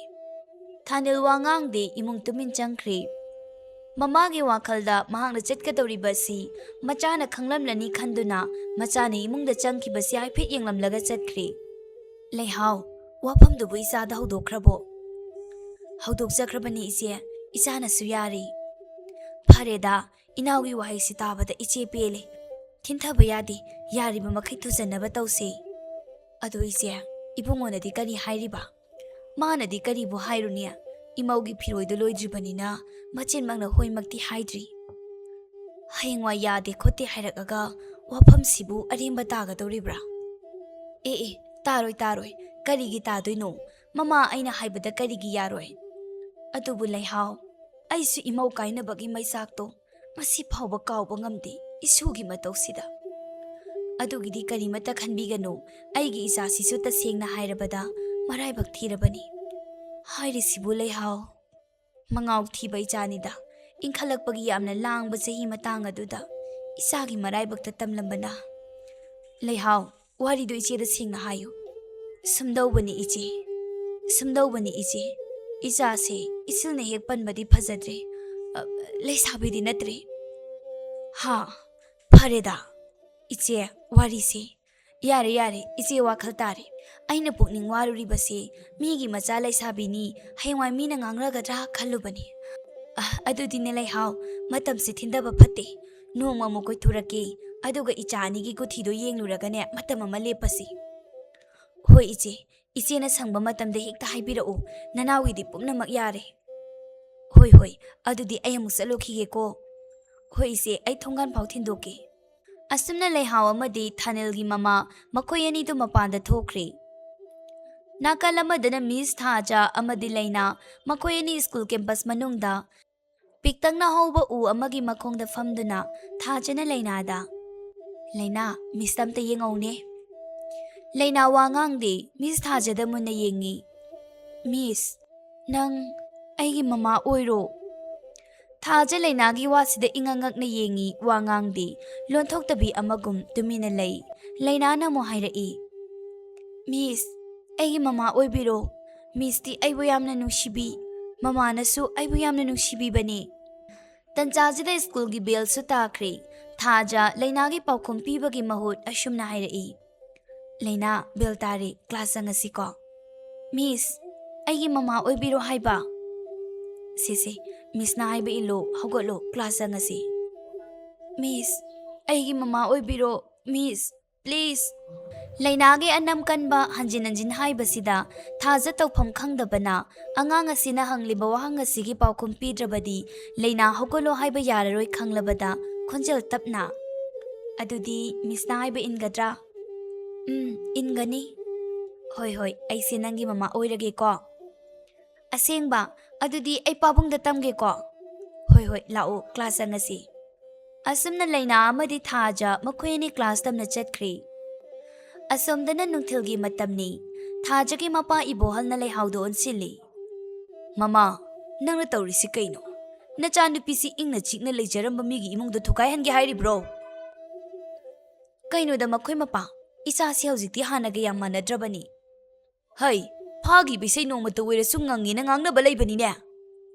ꯊꯥꯅꯤꯜ ꯋꯥ ꯉꯥꯡꯗꯦ, ꯏꯃꯨꯡ ꯇꯨꯃꯤꯟ ꯆꯪꯈ꯭ꯔꯦ꯫ ꯃꯃꯥꯒꯤ ꯋꯥꯈꯜꯗ ꯃꯍꯥꯛꯅ ꯆꯠꯀꯗꯧꯔꯤꯕ ꯑꯁꯤ ꯃꯆꯥꯅ ꯈꯪꯂꯝꯂꯅꯤ ꯈꯟꯗꯨꯅ ꯃꯆꯥꯅ ꯏꯃꯨꯡꯗ ꯆꯪꯈꯤꯕꯁꯤ ꯍꯥꯏꯐꯦꯠ ꯌꯦꯡꯂꯝꯂꯒ ꯆꯠꯈ꯭ꯔꯦ꯫ "ꯂꯩꯍꯥꯎ, ꯋꯥꯐꯝꯗꯨꯕꯨ ꯏꯆꯥꯗ ꯍꯧꯗꯣꯛꯈ꯭ꯔꯕꯣ?" "ꯍꯧꯗꯣꯛꯆꯈ꯭ꯔꯕꯅꯤ ꯏꯆꯦ, ꯏꯆꯥꯅꯁꯨ ꯌꯥꯔꯤ꯫" "ꯐꯔꯦꯗ, ꯏꯅꯥꯎꯒꯤ ꯋꯥꯍꯩꯁꯤ ꯇꯥꯕꯗ ꯏꯆꯦ ꯄꯦꯜꯂꯦ꯫ ꯊꯤꯟꯊꯕ ꯌꯥꯗꯦ, ꯌꯥꯔꯤꯕ ꯃꯈꯩ ꯊꯨꯖꯟꯅꯕ ꯇꯧꯁꯦ꯫ ꯑꯗꯣ ꯏꯆꯦ, ꯏꯕꯨꯡꯉꯣꯅꯗꯤ ꯀꯔꯤ ꯍꯥꯏꯔꯤꯕ?" "ꯃꯥꯅꯗꯤ ꯀꯔꯤꯕꯨ ꯍꯥꯏꯔꯨꯅꯤ? ꯏꯃꯧꯒꯤ ꯐꯤꯔꯣꯏꯗꯨ ꯂꯣꯏꯗ꯭ꯔꯤꯕꯅꯤꯅ ꯃꯆꯤꯟꯃꯛꯅ ꯍꯣꯏꯃꯛꯇꯤ ꯍꯥꯏꯗ꯭ꯔꯤ꯫ ꯍꯌꯦꯡꯋꯥꯏ ꯌꯥꯗꯦ ꯈꯣꯠꯇꯦ ꯍꯥꯏꯔꯛꯑꯒ ꯋꯥꯐꯝꯁꯤꯕꯨ ꯑꯔꯦꯝꯕ ꯇꯥꯒꯗꯧꯔꯤꯕ꯭ꯔꯥ?" "ꯑꯦ ꯑꯦ, ꯇꯥꯔꯣꯏ ꯇꯥꯔꯣꯏ, ꯀꯔꯤꯒꯤ ꯇꯥꯗꯣꯏꯅꯣ? ꯃꯃꯥ ꯑꯩꯅ ꯍꯥꯏꯕꯗ ꯀꯔꯤꯒꯤ ꯌꯥꯔꯣꯏ?" "ꯑꯗꯨꯕꯨ ꯂꯩꯍꯥꯎ, ꯑꯩꯁꯨ ꯏꯃꯧ ꯀꯥꯏꯅꯕꯒꯤ ꯃꯩꯆꯥꯛꯇꯣ ꯉꯁꯤ ꯐꯥꯎꯕ ꯀꯥꯎꯕ ꯉꯝꯗꯦ ꯏꯁꯨꯒꯤ ꯃꯇꯧꯁꯤꯗ꯫ ꯑꯗꯨꯒꯤꯗꯤ ꯀꯔꯤꯃꯠꯇ ꯈꯟꯕꯤꯒꯅꯨ, ꯑꯩꯒꯤ ꯏꯆꯥꯁꯤꯁꯨ ꯇꯁꯦꯡꯅ ꯍꯥꯏꯔꯕꯗ ꯃꯔꯥꯏꯕꯛ ꯊꯤꯔꯕꯅꯤ꯫ ꯍꯥꯏꯔꯤꯁꯤꯕꯨ ꯂꯩꯍꯥꯎ꯫ ꯃꯉꯥꯎ ꯊꯤꯕ ꯏꯆꯥꯅꯤꯗ꯫ ꯏꯟꯈꯠꯂꯛꯄꯒꯤ ꯌꯥꯝꯅ ꯂꯥꯡꯕ ꯆꯍꯤ ꯃꯇꯥꯡ ꯑꯗꯨꯗ ꯏꯆꯥꯒꯤ ꯃꯔꯥꯏꯕꯛꯇ ꯇꯝꯂꯝꯕꯅ꯫ ꯂꯩꯍꯥꯎ, ꯋꯥꯔꯤꯗꯨ ꯏꯆꯦꯗ ꯁꯦꯡꯅ ꯍꯥꯏꯌꯨ꯫ ꯁꯨꯝꯗꯧꯕꯅꯤ ꯏꯆꯦ, ꯁꯨꯝꯗꯧꯕꯅꯤ ꯏꯆꯦ꯫ ꯏꯆꯥꯁꯦ ꯏꯆꯤꯜꯅ ꯍꯦꯛ ꯄꯟꯕꯗꯤ ꯐꯖꯗ꯭ꯔꯦ꯫ ꯑ, ꯂꯩꯁꯥꯕꯤꯗꯤ ꯅꯠꯇ꯭ꯔꯦ꯫ ꯍꯥ, ꯐꯔꯦꯗ ꯏꯆꯦ, ꯋꯥꯔꯤꯁꯦ꯫ ꯌꯥꯔꯦ, ꯌꯥꯔꯦ, ꯏꯆꯦ ꯋꯥꯈꯜ ꯇꯥꯔꯦ꯫ ꯑꯩꯅ ꯄꯨꯛꯅꯤꯡ ꯋꯥꯔꯨꯔꯤꯕꯁꯦ ꯃꯤꯒꯤ ꯃꯆꯥ ꯂꯩꯁꯥꯕꯤꯅꯤ, ꯍꯌꯦꯡꯋꯥꯏ ꯃꯤꯅ ꯉꯥꯡꯅꯒꯗ꯭ꯔꯥ ꯈꯜꯂꯨꯕꯅꯤ꯫ ꯑ, ꯑꯗꯨꯗꯤꯅꯦ ꯂꯩꯍꯥꯎ, ꯃꯇꯝꯁꯦ ꯊꯤꯟꯗꯕ ꯐꯠꯇꯦ꯫ ꯅꯣꯡꯃ ꯑꯃꯨꯛ ꯀꯣꯏꯊꯣꯔꯛꯀꯦ, ꯑꯗꯨꯒ ꯏꯆꯥ ꯑꯅꯤꯒꯤ ꯀꯨꯊꯤꯗꯣ ꯌꯦꯡꯂꯨꯔꯒꯅꯦ ꯃꯇꯝ ꯑꯃ ꯂꯦꯞꯄꯁꯤ꯫ ꯍꯣꯏ ꯏꯆꯦ, ꯏꯆꯦꯅ ꯁꯪꯕ ꯃꯇꯝꯗ ꯍꯦꯛꯇ ꯍꯥꯏꯕꯤꯔꯛꯎ, ꯅꯅꯥꯎꯒꯤꯗꯤ ꯄꯨꯝꯅꯃꯛ ꯌꯥꯔꯦ꯫ ꯍꯣꯏ, ꯍꯣꯏ, ꯑꯗꯨꯗꯤ ꯑꯩ ꯑꯃꯨꯛ ꯆꯠꯂꯨꯈꯤꯒꯦꯀꯣ꯫ ꯍꯣꯏ ꯏꯆꯦ, ꯑꯩ ꯊꯣꯡꯒꯥꯟ ꯐꯥꯎ ꯊꯤꯟꯗꯣꯛꯀꯦ꯫ ꯑꯁꯨꯝꯅ ꯂꯩꯍꯥꯎ ꯑꯃꯗꯤ ꯊꯥꯅꯤꯜꯒꯤ ꯃꯃꯥ ꯃꯈꯣꯏ ꯑꯅꯤꯗꯨ ꯃꯄꯥꯟꯗ ꯊꯣꯛꯈ꯭ꯔꯦ꯫ ꯅꯥꯀꯜ ꯑꯃꯗꯅ ꯃꯤꯁ ꯊꯥꯖ ꯑꯃꯗꯤ ꯂꯩꯅꯥ ꯃꯈꯣꯏ ꯑꯅꯤ ꯁ꯭ꯀꯨꯜ ꯀꯦꯝꯄꯁ ꯃꯅꯨꯡꯗ ꯄꯤꯛꯇꯛꯅ ꯍꯧꯕ ꯎ ꯑꯃꯒꯤ ꯃꯈꯣꯡꯗ ꯐꯝꯗꯨꯅ ꯊꯥꯖꯅ ꯂꯩꯅꯥꯗ, "ꯂꯩꯅꯥ, ꯃꯤꯁꯇ ꯑꯝꯇ ꯌꯦꯡꯉꯧꯅꯦ꯫" ꯂꯩꯅꯥ ꯋꯥ ꯉꯥꯡꯗꯦ, ꯃꯤꯁ ꯊꯥꯖꯗ ꯃꯨꯟꯅ ꯌꯦꯡꯉꯤ꯫ "ꯃꯤꯁ, ꯅꯪ ꯑꯩꯒꯤ ꯃꯃꯥ ꯑꯣꯏꯔꯣ?" ꯊꯥꯖ ꯂꯩꯅꯥꯒꯤ ꯋꯥꯁꯤꯗ ꯏꯉꯛ ꯉꯛꯅ ꯌꯦꯡꯉꯤ, ꯋꯥ ꯉꯥꯡꯗꯦ, ꯂꯣꯟꯊꯣꯛꯇꯕꯤ ꯑꯃꯒꯨꯝ ꯇꯨꯃꯤꯟꯅ ꯂꯩ꯫ ꯂꯩꯅꯥꯅ ꯑꯃꯨꯛ ꯍꯥꯏꯔꯛꯏ, "ꯃꯤꯁ, ꯑꯩꯒꯤ ꯃꯃꯥ ꯑꯣꯏꯕꯤꯔꯣ꯫ ꯃꯤꯁꯇꯤ ꯑꯩꯕꯨ ꯌꯥꯝꯅ ꯅꯨꯡꯁꯤꯕꯤ, ꯃꯃꯥꯅꯁꯨ ꯑꯩꯕꯨ ꯌꯥꯝꯅ ꯅꯨꯡꯁꯤꯕꯤꯕꯅꯤ꯫" ꯇꯟꯖꯥꯁꯤꯗ ꯁ꯭ꯀꯨꯜꯒꯤ ꯕꯦꯜꯁꯨ ꯇꯥꯈ꯭ꯔꯦ꯫ ꯊꯥꯖ ꯂꯩꯅꯥꯒꯤ ꯄꯥꯎꯈꯨꯝ ꯄꯤꯕꯒꯤ ꯃꯍꯨꯠ ꯑꯁꯨꯝꯅ ꯍꯥꯏꯔꯛꯏ, "ꯂꯩꯅꯥ, ꯕꯦꯜ ꯇꯥꯔꯦ, ꯀ꯭ꯂꯥꯁ ꯆꯪꯉꯁꯤꯀꯣ꯫" "ꯃꯤꯁ, ꯑꯩꯒꯤ ꯃꯃꯥ ꯑꯣꯏꯕꯤꯔꯣ ꯍꯥꯏꯕ?" "ꯁꯦ, ꯁꯦ, ꯃꯤꯁꯅ ꯍꯥꯏꯕ ꯏꯜꯂꯣ, ꯍꯧꯒꯠꯂꯣ, ꯀ꯭ꯂꯥꯁ ꯆꯪꯉꯁꯤ꯫" "ꯃꯤꯁ, ꯑꯩꯒꯤ ꯃꯃꯥ ꯑꯣꯏꯕꯤꯔꯣ, ꯃꯤꯁ, ꯄ꯭ꯂꯤꯁ꯫" ꯂꯩꯅꯥꯒꯤ ꯑꯅꯝ ꯀꯟꯕ ꯍꯟꯖꯤꯟ ꯍꯟꯖꯤꯟ ꯍꯥꯏꯕꯁꯤꯗ ꯊꯥꯖ ꯇꯧꯐꯝ ꯈꯪꯗꯕꯅ, ꯑꯉꯥꯡ ꯑꯁꯤꯅ ꯍꯪꯂꯤꯕ ꯋꯥꯍꯪ ꯑꯁꯤꯒꯤ ꯄꯥꯎꯈꯨꯝ ꯄꯤꯗ꯭ꯔꯕꯗꯤ ꯂꯩꯅꯥ ꯍꯧꯒꯠꯂꯣ ꯍꯥꯏꯕ ꯌꯥꯔꯔꯣꯏ ꯈꯪꯂꯕꯗ, ꯈꯣꯟꯖꯦꯜ ꯇꯞꯅ, "ꯑꯗꯨꯗꯤ ꯃꯤꯁꯅ ꯍꯥꯏꯕ ꯏꯟꯒꯗ꯭ꯔꯥ?" "ꯎꯝ, ꯏꯟꯒꯅꯤ꯫" "ꯍꯣꯏ, ꯍꯣꯏ, ꯑꯩꯁꯦ ꯅꯪꯒꯤ ꯃꯃꯥ ꯑꯣꯏꯔꯒꯦꯀꯣ꯫" "ꯑꯁꯦꯡꯕ? ꯑꯗꯨꯗꯤ ꯑꯩ ꯄꯥꯕꯨꯡꯗ ꯇꯝꯒꯦꯀꯣ꯫" "ꯍꯣꯏ, ꯍꯣꯏ, ꯂꯥꯛꯑꯣ, ꯀ꯭ꯂꯥꯁ ꯆꯪꯉꯁꯤ꯫" ꯑꯁꯨꯝꯅ ꯂꯩꯅꯥ ꯑꯃꯗꯤ ꯊꯥꯖ ꯃꯈꯣꯏ ꯑꯅꯤ ꯀ꯭ꯂꯥꯁ ꯇꯝꯅ ꯆꯠꯈ꯭ꯔꯦ꯫ ꯑꯁꯣꯝꯗꯅ ꯅꯨꯡꯊꯤꯜꯒꯤ ꯃꯇꯝꯅꯤ꯫ ꯊꯥꯖꯒꯤ ꯃꯄꯥ ꯏꯕꯣꯍꯜꯅ ꯂꯩꯍꯥꯎꯗꯨ ꯑꯣꯟꯁꯤꯜꯂꯤ꯫ "ꯃꯃꯥ, ꯅꯪꯅ ꯇꯧꯔꯤꯁꯤ ꯀꯩꯅꯣ? ꯅꯆꯥꯅꯨꯄꯤꯁꯤ ꯏꯪꯅ ꯆꯤꯛꯅ ꯂꯩꯖꯔꯝꯕ ꯃꯤꯒꯤ ꯏꯃꯨꯡꯗ ꯊꯨꯒꯥꯏꯍꯟꯒꯦ ꯍꯥꯏꯔꯤꯕ꯭ꯔꯣ?" "ꯀꯩꯅꯣꯗ ꯃꯈꯣꯏ ꯃꯄꯥ, ꯏꯆꯥꯁꯤ ꯍꯧꯖꯤꯛꯇꯤ ꯍꯥꯟꯅꯒ ꯌꯥꯝ ꯃꯥꯟꯅꯗ꯭ꯔꯕꯅꯤ꯫ ꯍꯩ, ꯐꯥꯈꯤꯕ ꯏꯁꯩ ꯅꯣꯡꯃꯇ ꯑꯣꯏꯔꯁꯨ ꯉꯪꯉꯦꯅ ꯉꯥꯡꯅꯕ ꯂꯩꯕꯅꯤꯅꯦ꯫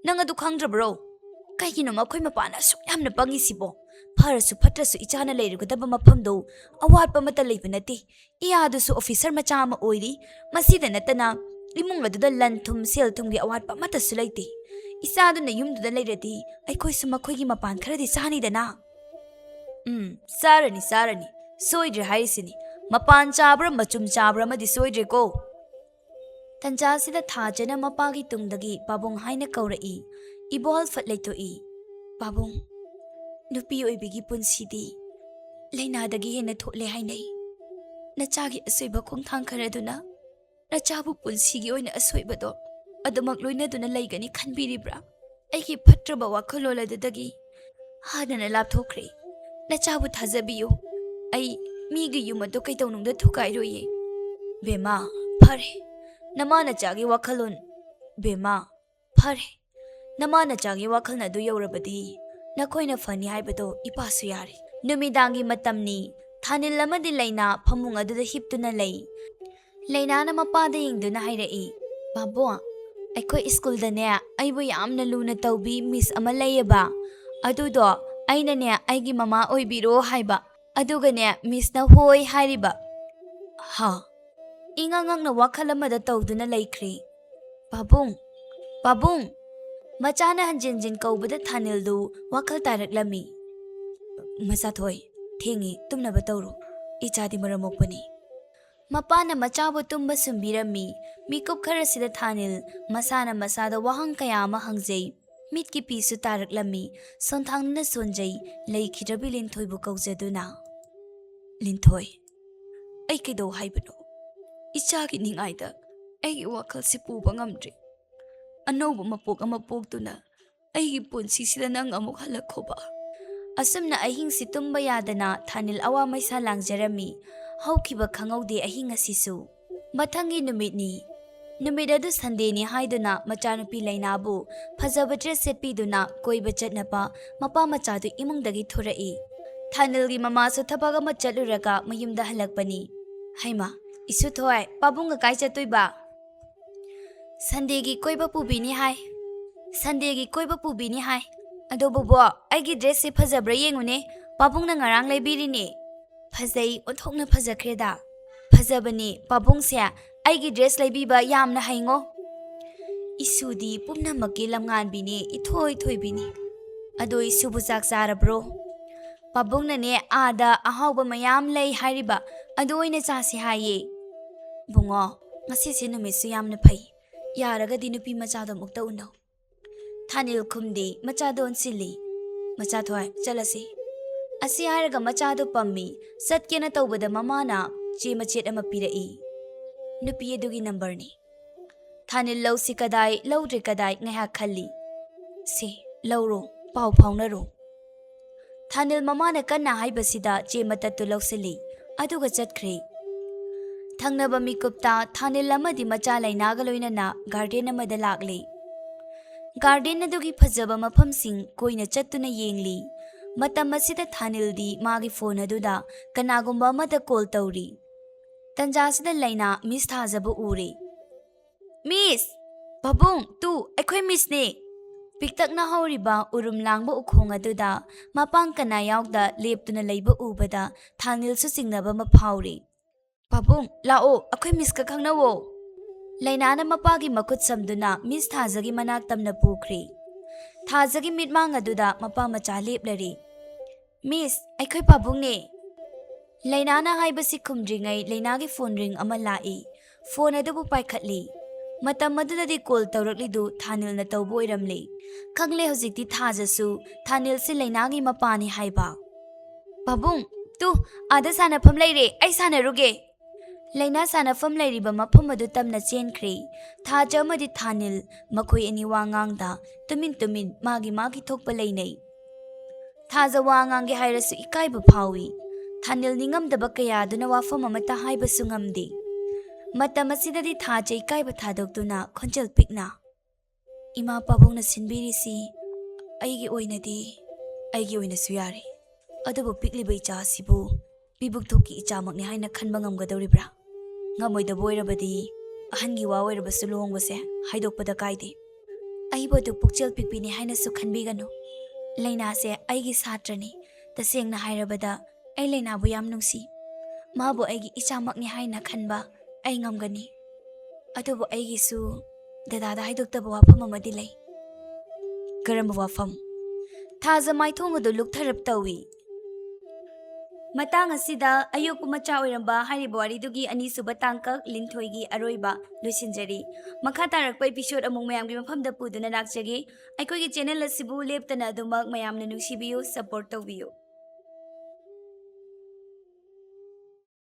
ꯅꯪ ꯑꯗꯨ ꯈꯪꯗ꯭ꯔꯕ꯭ꯔꯣ? ꯀꯩꯒꯤꯅꯣ ꯃꯈꯣꯏ ꯃꯄꯥꯅ ꯑꯁꯨꯛ ꯌꯥꯝꯅ ꯄꯪꯉꯤꯁꯤꯕꯣ? ꯐꯔꯁꯨ ꯐꯠꯇ꯭ꯔꯁꯨ ꯏꯆꯥꯅ ꯂꯩꯔꯨꯒꯗꯕ ꯃꯐꯝꯗꯣ ꯑꯋꯥꯠꯄ ꯑꯃꯠꯇ ꯂꯩꯕ ꯅꯠꯇꯦ꯫ ꯏꯌꯥꯗꯨꯁꯨ ꯑꯣꯐꯤꯁꯔ ꯃꯆꯥ ꯑꯃ ꯑꯣꯏꯔꯤ꯫ ꯃꯁꯤꯗ ꯅꯠꯇꯅ ꯏꯃꯨꯡ ꯑꯗꯨꯗ ꯂꯟ ꯊꯨꯝ, ꯁꯦꯜ ꯊꯨꯝꯒꯤ ꯑꯋꯥꯠꯄ ꯑꯃꯠꯇꯁꯨ ꯂꯩꯇꯦ꯫ ꯏꯆꯥꯗꯨꯅ ꯌꯨꯝꯗꯨꯗ ꯂꯩꯔꯗꯤ ꯑꯩꯈꯣꯏꯁꯨ ꯃꯈꯣꯏꯒꯤ ꯃꯄꯥꯟ ꯈꯔꯗꯤ ꯆꯥꯅꯤꯗꯅ?" "ꯎꯝ, ꯆꯥꯔꯅꯤ, ꯆꯥꯔꯅꯤ꯫ ꯁꯣꯏꯗ꯭ꯔꯦ ꯍꯥꯏꯔꯤꯁꯤꯅꯤ꯫ ꯃꯄꯥꯟ ꯆꯥꯕ꯭ꯔꯥ ꯃꯆꯨꯝ ꯆꯥꯕ꯭ꯔꯥ ꯑꯃꯗꯤ ꯁꯣꯏꯗ꯭ꯔꯦꯀꯣ?" ꯇꯟꯖꯥꯁꯤꯗ ꯊꯥꯖꯅ ꯃꯄꯥꯒꯤ ꯇꯨꯡꯗꯒꯤ "ꯄꯥꯕꯨꯡ" ꯍꯥꯏꯅ ꯀꯧꯔꯛꯏ꯫ ꯏꯕꯣꯍꯜ ꯐꯠ ꯂꯩꯊꯣꯛꯏ꯫ "ꯄꯥꯕꯨꯡ, ꯅꯨꯄꯤ ꯑꯣꯏꯕꯤꯒꯤ ꯄꯨꯟꯁꯤꯗꯤ ꯂꯥꯏꯅꯥꯗꯒꯤ ꯍꯦꯟꯅ ꯊꯣꯠꯂꯦ ꯍꯥꯏꯅꯩ꯫ ꯅꯆꯥꯒꯤ ꯑꯁꯣꯏꯕ ꯈꯣꯡꯊꯥꯡ ꯈꯔꯗꯨꯅ ꯅꯆꯥꯕꯨ ꯄꯨꯟꯁꯤꯒꯤ ꯑꯣꯏꯅ ꯑꯁꯣꯏꯕꯗꯣ ꯑꯗꯨꯃꯛ ꯂꯣꯏꯅꯗꯨꯅ ꯂꯩꯒꯅꯤ ꯈꯟꯕꯤꯔꯤꯕ꯭ꯔꯥ? ꯑꯩꯒꯤ ꯐꯠꯇ꯭ꯔꯕ ꯋꯥꯈꯜꯂꯣꯟ ꯑꯗꯨꯗꯒꯤ ꯍꯥꯟꯅꯅ ꯂꯥꯞꯊꯣꯛꯈ꯭ꯔꯦ꯫ ꯅꯆꯥꯕꯨ ꯊꯥꯖꯕꯤꯌꯨ꯫ ꯑꯩ ꯃꯤꯒꯤ ꯌꯨꯝ ꯑꯗꯨ ꯀꯩꯗꯧꯅꯨꯡꯗ ꯊꯨꯒꯥꯏꯔꯣꯏꯌꯦ꯫" "ꯕꯦꯝꯃ, ꯐꯔꯦ꯫ ꯅꯃꯥ ꯅꯆꯥꯒꯤ ꯋꯥꯈꯜꯂꯣꯟ꯫ ꯕꯦꯝꯃ, ꯐꯔꯦ꯫ ꯅꯃꯥ ꯅꯆꯥꯒꯤ ꯋꯥꯈꯜꯅ ꯑꯗꯨ ꯌꯧꯔꯕꯗꯤ ꯅꯈꯣꯏꯅ ꯐꯅꯤ ꯍꯥꯏꯕꯗꯣ ꯏꯄꯥꯁꯨ ꯌꯥꯔꯦ꯫" ꯅꯨꯃꯤꯗꯥꯡꯒꯤ ꯃꯇꯝꯅꯤ꯫ ꯊꯥꯅꯤꯜ ꯑꯃꯗꯤ ꯂꯩꯅꯥ ꯐꯃꯨꯡ ꯑꯗꯨꯗ ꯍꯤꯞꯇꯨꯅ ꯂꯩ꯫ ꯂꯩꯅꯥꯅ ꯃꯄꯥꯗ ꯌꯦꯡꯗꯨꯅ ꯍꯥꯏꯔꯛꯏ, "ꯄꯥꯕꯨꯡ, ꯑꯩꯈꯣꯏ ꯁ꯭ꯀꯨꯜꯗꯅꯦ ꯑꯩꯕꯨ ꯌꯥꯝꯅ ꯂꯨꯅ ꯇꯧꯕꯤ ꯃꯤꯁ ꯑꯃ ꯂꯩꯌꯦꯕ꯫ ꯑꯗꯨꯗꯣ ꯑꯩꯅꯅꯦ ꯑꯩꯒꯤ ꯃꯃꯥ ꯑꯣꯏꯕꯤꯔꯣ ꯍꯥꯏꯕ꯫ ꯑꯗꯨꯒꯅꯦ ꯃꯤꯁꯅ ꯍꯣꯏ ꯍꯥꯏꯔꯤꯕ꯫" ꯍꯥ? ꯏꯉꯥꯡ ꯉꯥꯡꯅ ꯋꯥꯈꯜ ꯑꯃꯗ ꯇꯧꯗꯨꯅ ꯂꯩꯈ꯭ꯔꯦ꯫ "ꯄꯥꯕꯨꯡ, ꯄꯥꯕꯨꯡ!" ꯃꯆꯥꯅ ꯍꯟꯖꯤꯟ ꯍꯟꯖꯤꯟ ꯀꯧꯕꯗ ꯊꯥꯅꯤꯜꯗꯨ ꯋꯥꯈꯜ ꯇꯥꯔꯛꯂꯝꯃꯤ꯫ "ꯃꯆꯥꯊꯣꯏ, ꯊꯦꯡꯉꯤ, ꯇꯨꯝꯅꯕ ꯇꯧꯔꯣ꯫ ꯏꯆꯥꯗꯤ ꯃꯔꯝ ꯃꯣꯛꯄꯅꯤ꯫" ꯃꯄꯥꯅ ꯃꯆꯥꯕꯨ ꯇꯨꯝꯕ ꯁꯨꯝꯕꯤꯔꯝꯃꯤ꯫ ꯃꯤꯀꯨꯞ ꯈꯔꯁꯤꯗ ꯊꯥꯅꯤꯜ ꯃꯁꯥꯅ ꯃꯁꯥꯗ ꯋꯥꯍꯪ ꯀꯌꯥ ꯑꯃ ꯍꯪꯖꯩ꯫ ꯃꯤꯠꯀꯤ ꯄꯤꯁꯨ ꯇꯥꯔꯛꯂꯝꯃꯤ꯫ ꯁꯣꯟꯊꯥꯡꯅ ꯁꯣꯟꯖꯩ, ꯂꯩꯈꯤꯗ꯭ꯔꯕꯤ ꯂꯤꯟꯊꯣꯏꯕꯨ ꯀꯧꯖꯗꯨꯅ꯫ "ꯂꯤꯟꯊꯣꯏ, ꯑꯩ ꯀꯩꯗꯧ ꯍꯥꯏꯕꯅꯣ? ꯏꯆꯥꯒꯤ ꯅꯤꯡꯉꯥꯏꯗ ꯑꯩꯒꯤ ꯋꯥꯈꯜꯁꯤ ꯄꯨꯕ ꯉꯝꯗ꯭ꯔꯦ꯫ ꯑꯅꯧꯕ ꯃꯄꯣꯛ ꯑꯃ ꯄꯣꯛꯇꯨꯅ ꯑꯩꯒꯤ ꯄꯨꯟꯁꯤꯁꯤꯗ ꯅꯪ ꯑꯃꯨꯛ ꯍꯜꯂꯛꯈꯣꯕ꯫" ꯑꯁꯨꯝꯅ ꯑꯍꯤꯡꯁꯤ ꯇꯨꯝꯕ ꯌꯥꯗꯅ ꯊꯥꯅꯤꯜ ꯑꯋꯥ ꯃꯩꯁꯥ ꯂꯥꯡꯖꯔꯝꯃꯤ꯫ ꯍꯧꯈꯤꯕ ꯈꯪꯍꯧꯗꯦ ꯑꯍꯤꯡ ꯑꯁꯤꯁꯨ꯫ ꯃꯊꯪꯒꯤ ꯅꯨꯃꯤꯠꯅꯤ꯫ ꯅꯨꯃꯤꯠ ꯑꯗꯨ ꯁꯟꯗꯦꯅꯤ ꯍꯥꯏꯗꯨꯅ ꯃꯆꯥꯅꯨꯄꯤ ꯂꯩꯅꯥꯕꯨ ꯐꯖꯕ ꯗ꯭ꯔꯦꯁ ꯁꯦꯠꯄꯤꯗꯨꯅ ꯀꯣꯏꯕ ꯆꯠꯅꯕ ꯃꯄꯥ ꯃꯆꯥꯗꯨ ꯏꯃꯨꯡꯗꯒꯤ ꯊꯣꯔꯛꯏ꯫ ꯊꯥꯅꯤꯜꯒꯤ ꯃꯃꯥꯁꯨ ꯊꯕꯛ ꯑꯃ ꯆꯠꯂꯨꯔꯒ ꯃꯌꯨꯝꯗ ꯍꯜꯂꯛꯄꯅꯤ꯫ "ꯍꯩꯃꯥ, ꯏꯁꯨꯊꯣꯏ, ꯄꯥꯕꯨꯡꯒ ꯀꯥꯏ ꯆꯠꯇꯣꯏꯕ?" "ꯁꯟꯗꯦꯒꯤ ꯀꯣꯏꯕ ꯄꯨꯕꯤꯅꯤ ꯍꯥꯏ꯫ ꯁꯟꯗꯦꯒꯤ ꯀꯣꯏꯕ ꯄꯨꯕꯤꯅꯤ ꯍꯥꯏ꯫ ꯑꯗꯣ ꯕꯣꯕꯣ, ꯑꯩꯒꯤ ꯗ꯭ꯔꯦꯁꯁꯦ ꯐꯖꯕ꯭ꯔꯥ ꯌꯦꯡꯉꯨꯅꯦ, ꯄꯥꯕꯨꯡꯅ ꯉꯔꯥꯡ ꯂꯩꯕꯤꯔꯤꯅꯦ꯫ ꯐꯖꯩ, ꯑꯣꯟꯊꯣꯛꯅ ꯐꯖꯈ꯭ꯔꯦꯗ꯫ ꯐꯖꯕꯅꯤ, ꯄꯥꯕꯨꯡꯁꯦ ꯑꯩꯒꯤ ꯗ꯭ꯔꯦꯁ ꯂꯩꯕꯤꯕ ꯌꯥꯝꯅ ꯍꯩꯉꯣ꯫ ꯏꯁꯨꯗꯤ ꯄꯨꯝꯅꯃꯛꯀꯤ ꯂꯝꯉꯥꯟꯕꯤꯅꯤ, ꯏꯊꯣꯏ ꯊꯣꯏꯕꯤꯅꯤ꯫ ꯑꯗꯣ ꯏꯁꯨꯕꯨ ꯆꯥꯛ ꯆꯥꯔꯕ꯭ꯔꯣ?" "ꯄꯥꯕꯨꯡꯅꯅꯦ ꯑꯥꯗ ꯑꯍꯥꯎꯕ ꯃꯌꯥꯝ ꯂꯩ ꯍꯥꯏꯔꯤꯕ, ꯑꯗꯨ ꯑꯣꯏꯅ ꯆꯥꯁꯤ ꯍꯥꯏꯌꯦ꯫" "ꯕꯨꯡꯉꯣ, ꯉꯁꯤꯁꯦ ꯅꯨꯃꯤꯠꯁꯨ ꯌꯥꯝꯅ ꯐꯩ, ꯌꯥꯔꯒꯗꯤ ꯅꯨꯄꯤ ꯃꯆꯥꯗꯣ ꯑꯃꯨꯛꯇ ꯎꯅꯧ꯫" ꯊꯥꯅꯤꯜ ꯈꯨꯝꯗꯦ, ꯃꯆꯥꯗꯣ ꯑꯣꯟꯁꯤꯜꯂꯤ꯫ "ꯃꯆꯥꯊꯣꯏ, ꯆꯠꯂꯁꯤ꯫" ꯑꯁꯤ ꯍꯥꯏꯔꯒ ꯃꯆꯥꯗꯣ ꯄꯝꯃꯤ꯫ ꯆꯠꯀꯦꯅ ꯇꯧꯕꯗ ꯃꯃꯥꯅ ꯆꯦ ꯃꯆꯦꯠ ꯑꯃ ꯄꯤꯔꯛꯏ꯫ ꯅꯨꯄꯤ ꯑꯗꯨꯒꯤ ꯅꯝꯕꯔꯅꯤ꯫ ꯊꯥꯅꯤꯜ ꯂꯧꯁꯤ ꯀꯗꯥꯏ, ꯂꯧꯗ꯭ꯔꯤ ꯀꯗꯥꯏ ꯉꯥꯏꯍꯥꯛ ꯈꯜꯂꯤ꯫ "ꯁꯦ, ꯂꯧꯔꯣ, ꯄꯥꯎ ꯐꯥꯎꯅꯔꯣ꯫" ꯊꯥꯅꯤꯜ ꯃꯃꯥꯅ ꯀꯟꯅ ꯍꯥꯏꯕꯁꯤꯗ ꯆꯦ ꯃꯇꯠꯇꯨ ꯂꯧꯁꯤꯜꯂꯤ, ꯑꯗꯨꯒ ꯆꯠꯈ꯭ꯔꯦ꯫ ꯊꯪꯅꯕ ꯃꯤꯀꯨꯞꯇ ꯊꯥꯅꯤꯜ ꯑꯃꯗꯤ ꯃꯆꯥ ꯂꯩꯅꯥꯒ ꯂꯣꯏꯅꯅ ꯒꯥꯔꯗꯦꯟ ꯑꯃꯗ ꯂꯥꯛꯂꯤ꯫ ꯒꯥꯔꯗꯦꯟ ꯑꯗꯨꯒꯤ ꯐꯖꯕ ꯃꯐꯝꯁꯤꯡ ꯀꯣꯏꯅ ꯆꯠꯇꯨꯅ ꯌꯦꯡꯂꯤ꯫ ꯃꯇꯝ ꯑꯁꯤꯗ ꯊꯥꯅꯤꯜꯗꯤ ꯃꯥꯒꯤ ꯐꯣꯟ ꯑꯗꯨꯗ ꯀꯅꯥꯒꯨꯝꯕ ꯑꯃꯗ ꯀꯣꯜ ꯇꯧꯔꯤ꯫ ꯇꯟꯖꯥꯁꯤꯗ ꯂꯩꯅꯥ ꯃꯤꯁ ꯊꯥꯖꯕ ꯎꯔꯦ꯫ "ꯃꯤꯁ!" "ꯄꯥꯕꯨꯡ, ꯇꯨ, ꯑꯩꯈꯣꯏ ꯃꯤꯁꯅꯦ!" ꯄꯤꯛꯇꯛꯅ ꯍꯧꯔꯤꯕ ꯎꯔꯨꯝ ꯂꯥꯡꯕ ꯎꯈꯣꯡ ꯑꯗꯨꯗ ꯃꯄꯥꯡ ꯀꯅꯥ ꯌꯥꯎꯗ ꯂꯦꯞꯇꯨꯅ ꯂꯩꯕ ꯎꯕꯗ ꯊꯥꯅꯤꯜꯁꯨ ꯆꯤꯡꯅꯕ ꯑꯃ ꯐꯥꯎꯔꯤ꯫ "ꯄꯥꯕꯨꯡ, ꯂꯥꯛꯑꯣ, ꯑꯩꯈꯣꯏ ꯃꯤꯁꯀ ꯈꯪꯅꯧꯑꯣ!" ꯂꯩꯅꯥꯅ ꯃꯄꯥꯒꯤ ꯃꯈꯨꯠ ꯁꯝꯗꯨꯅ ꯃꯤꯁ ꯊꯥꯖꯒꯤ ꯃꯅꯥꯛ ꯇꯝꯅ ꯄꯨꯈ꯭ꯔꯦ꯫ ꯊꯥꯖꯒꯤ ꯃꯤꯠꯃꯥꯡ ꯑꯗꯨꯗ ꯃꯄꯥ ꯃꯆꯥ ꯂꯦꯞꯂꯔꯦ꯫ "ꯃꯤꯁ, ꯑꯩꯈꯣꯏ ꯄꯥꯕꯨꯡꯅꯦ!" ꯂꯩꯅꯥꯅ ꯍꯥꯏꯕꯁꯤ ꯈꯨꯝꯗ꯭ꯔꯤꯉꯩ ꯂꯩꯅꯥꯒꯤ ꯐꯣꯟ ꯔꯤꯡ ꯑꯃ ꯂꯥꯛꯏ꯫ ꯐꯣꯟ ꯑꯗꯨꯕꯨ ꯄꯥꯏꯈꯠꯂꯤ꯫ ꯃꯇꯝ ꯑꯗꯨꯗꯗꯤ ꯀꯣꯜ ꯇꯧꯔꯛꯂꯤꯗꯨ ꯊꯥꯅꯤꯜꯅ ꯇꯧꯕ ꯑꯣꯏꯔꯝꯂꯦ꯫ ꯈꯪꯂꯦ ꯍꯧꯖꯤꯛꯇꯤ ꯊꯥꯖꯁꯨ ꯊꯥꯅꯤꯜꯁꯤ ꯂꯩꯅꯥꯒꯤ ꯃꯄꯥꯅꯤ ꯍꯥꯏꯕ꯫ "ꯄꯥꯕꯨꯡ, ꯇꯨ, ꯑꯥꯗ ꯁꯥꯟꯅꯐꯝ ꯂꯩꯔꯦ, ꯑꯩ ꯁꯥꯟꯅꯔꯨꯒꯦ!" ꯂꯩꯅꯥ ꯁꯥꯟꯅꯐꯝ ꯂꯩꯔꯤꯕ ꯃꯐꯝ ꯑꯗꯨ ꯇꯝꯅ ꯆꯦꯟꯈ꯭ꯔꯦ꯫ ꯊꯥꯖ ꯑꯃꯗꯤ ꯊꯥꯅꯤꯜ ꯃꯈꯣꯏ ꯑꯅꯤ ꯋꯥ ꯉꯥꯡꯗ ꯇꯨꯃꯤꯟ ꯇꯨꯃꯤꯟ ꯃꯥꯒꯤ ꯃꯥꯒꯤ ꯊꯣꯛꯄ ꯂꯩꯅꯩ꯫ ꯊꯥꯖ ꯋꯥ ꯉꯥꯡꯒꯦ ꯍꯥꯏꯔꯁꯨ ꯏꯀꯥꯏꯕ ꯐꯥꯎꯏ꯫ ꯊꯥꯅꯤꯜ ꯅꯤꯡꯉꯝꯗꯕ ꯀꯌꯥꯗꯨꯅ ꯋꯥꯐꯝ ꯑꯃꯠꯇ ꯍꯥꯏꯕꯁꯨ ꯉꯝꯗꯦ꯫ ꯃꯇꯝ ꯑꯁꯤꯗꯗꯤ ꯊꯥꯖ ꯏꯀꯥꯏꯕ ꯊꯥꯗꯣꯛꯇꯨꯅ ꯈꯣꯟꯖꯦꯜ ꯄꯤꯛꯅ, "ꯏꯃꯥ ꯄꯥꯕꯨꯡꯅ ꯁꯤꯟꯕꯤꯔꯤꯁꯤ ꯑꯩꯒꯤ ꯑꯣꯏꯅꯗꯤ, ꯑꯩꯒꯤ ꯑꯣꯏꯅꯁꯨ ꯌꯥꯔꯤ, ꯑꯗꯨꯕꯨ ꯄꯤꯛꯂꯤꯕ ꯏꯆꯥ ꯑꯁꯤꯕꯨ ꯄꯤꯕꯨꯛ ꯊꯣꯛꯀꯤ ꯏꯆꯥꯃꯛꯅꯤ ꯍꯥꯏꯅ ꯈꯟꯕ ꯉꯝꯒꯗꯧꯔꯤꯕ꯭ꯔꯥ? ꯉꯝꯃꯣꯏꯗꯕ ꯑꯣꯏꯔꯕꯗꯤ ꯑꯍꯟꯒꯤ ꯋꯥ ꯑꯣꯏꯔꯕꯁꯨ ꯂꯨꯍꯣꯡꯕꯁꯦ ꯍꯥꯏꯗꯣꯛꯄꯗ ꯀꯥꯏꯗꯦ꯫ ꯑꯩꯕꯨ ꯑꯗꯨ ꯄꯨꯛꯆꯦꯜ ꯄꯤꯛꯄꯤꯅꯤ ꯍꯥꯏꯅꯁꯨ ꯈꯟꯕꯤꯒꯅꯨ꯫ ꯂꯩꯅꯥꯁꯦ ꯑꯩꯒꯤ ꯁꯥꯇ꯭ꯔꯅꯤ꯫ ꯇꯁꯦꯡꯅ ꯍꯥꯏꯔꯕꯗ ꯑꯩ ꯂꯩꯅꯥꯕꯨ ꯌꯥꯝ ꯅꯨꯡꯁꯤ꯫ ꯃꯥꯕꯨ ꯑꯩꯒꯤ ꯏꯆꯥꯃꯛꯅꯤ ꯍꯥꯏꯅ ꯈꯟꯕ ꯑꯩ ꯉꯝꯒꯅꯤ꯫ ꯑꯗꯨꯕꯨ ꯑꯩꯒꯤꯁꯨ ꯗꯗꯥꯗ ꯍꯥꯏꯗꯣꯛꯇꯕ ꯋꯥꯐꯝ ꯑꯃꯗꯤ ꯂꯩ꯫" "ꯀꯔꯝꯕ ꯋꯥꯐꯝ?" ꯊꯥꯖ ꯃꯥꯏꯊꯣꯡ ꯑꯗꯨ ꯂꯨꯛꯊꯔꯞ ꯇꯧꯏ꯫ ꯃꯇꯥꯡ ꯑꯁꯤꯗ ꯑꯌꯣꯛꯄ ꯃꯆꯥ ꯑꯣꯏꯔꯝꯕ ꯍꯥꯏꯔꯤꯕ ꯋꯥꯔꯤꯗꯨꯒꯤ ꯑꯅꯤꯁꯨꯕ ꯇꯥꯡꯀꯛ ꯂꯤꯟꯊꯣꯏꯒꯤ ꯑꯔꯣꯏꯕ ꯂꯣꯏꯁꯤꯟꯖꯔꯤ꯫ ꯃꯈꯥ ꯇꯥꯔꯛꯄ episode ꯑꯃꯨꯛ ꯃꯌꯥꯝꯒꯤ ꯃꯐꯝꯗ ꯄꯨꯗꯨꯅ ꯂꯥꯛꯆꯒꯦ꯫ ꯑꯩꯈꯣꯏꯒꯤ channel ꯑꯁꯤꯕꯨ ꯂꯦꯞꯇꯅ ꯑꯗꯨꯃꯛ ꯃꯌꯥꯝꯅ ꯅꯨꯡꯁꯤꯕꯤꯌꯨ, support ꯇꯧꯕꯤꯌꯨ꯫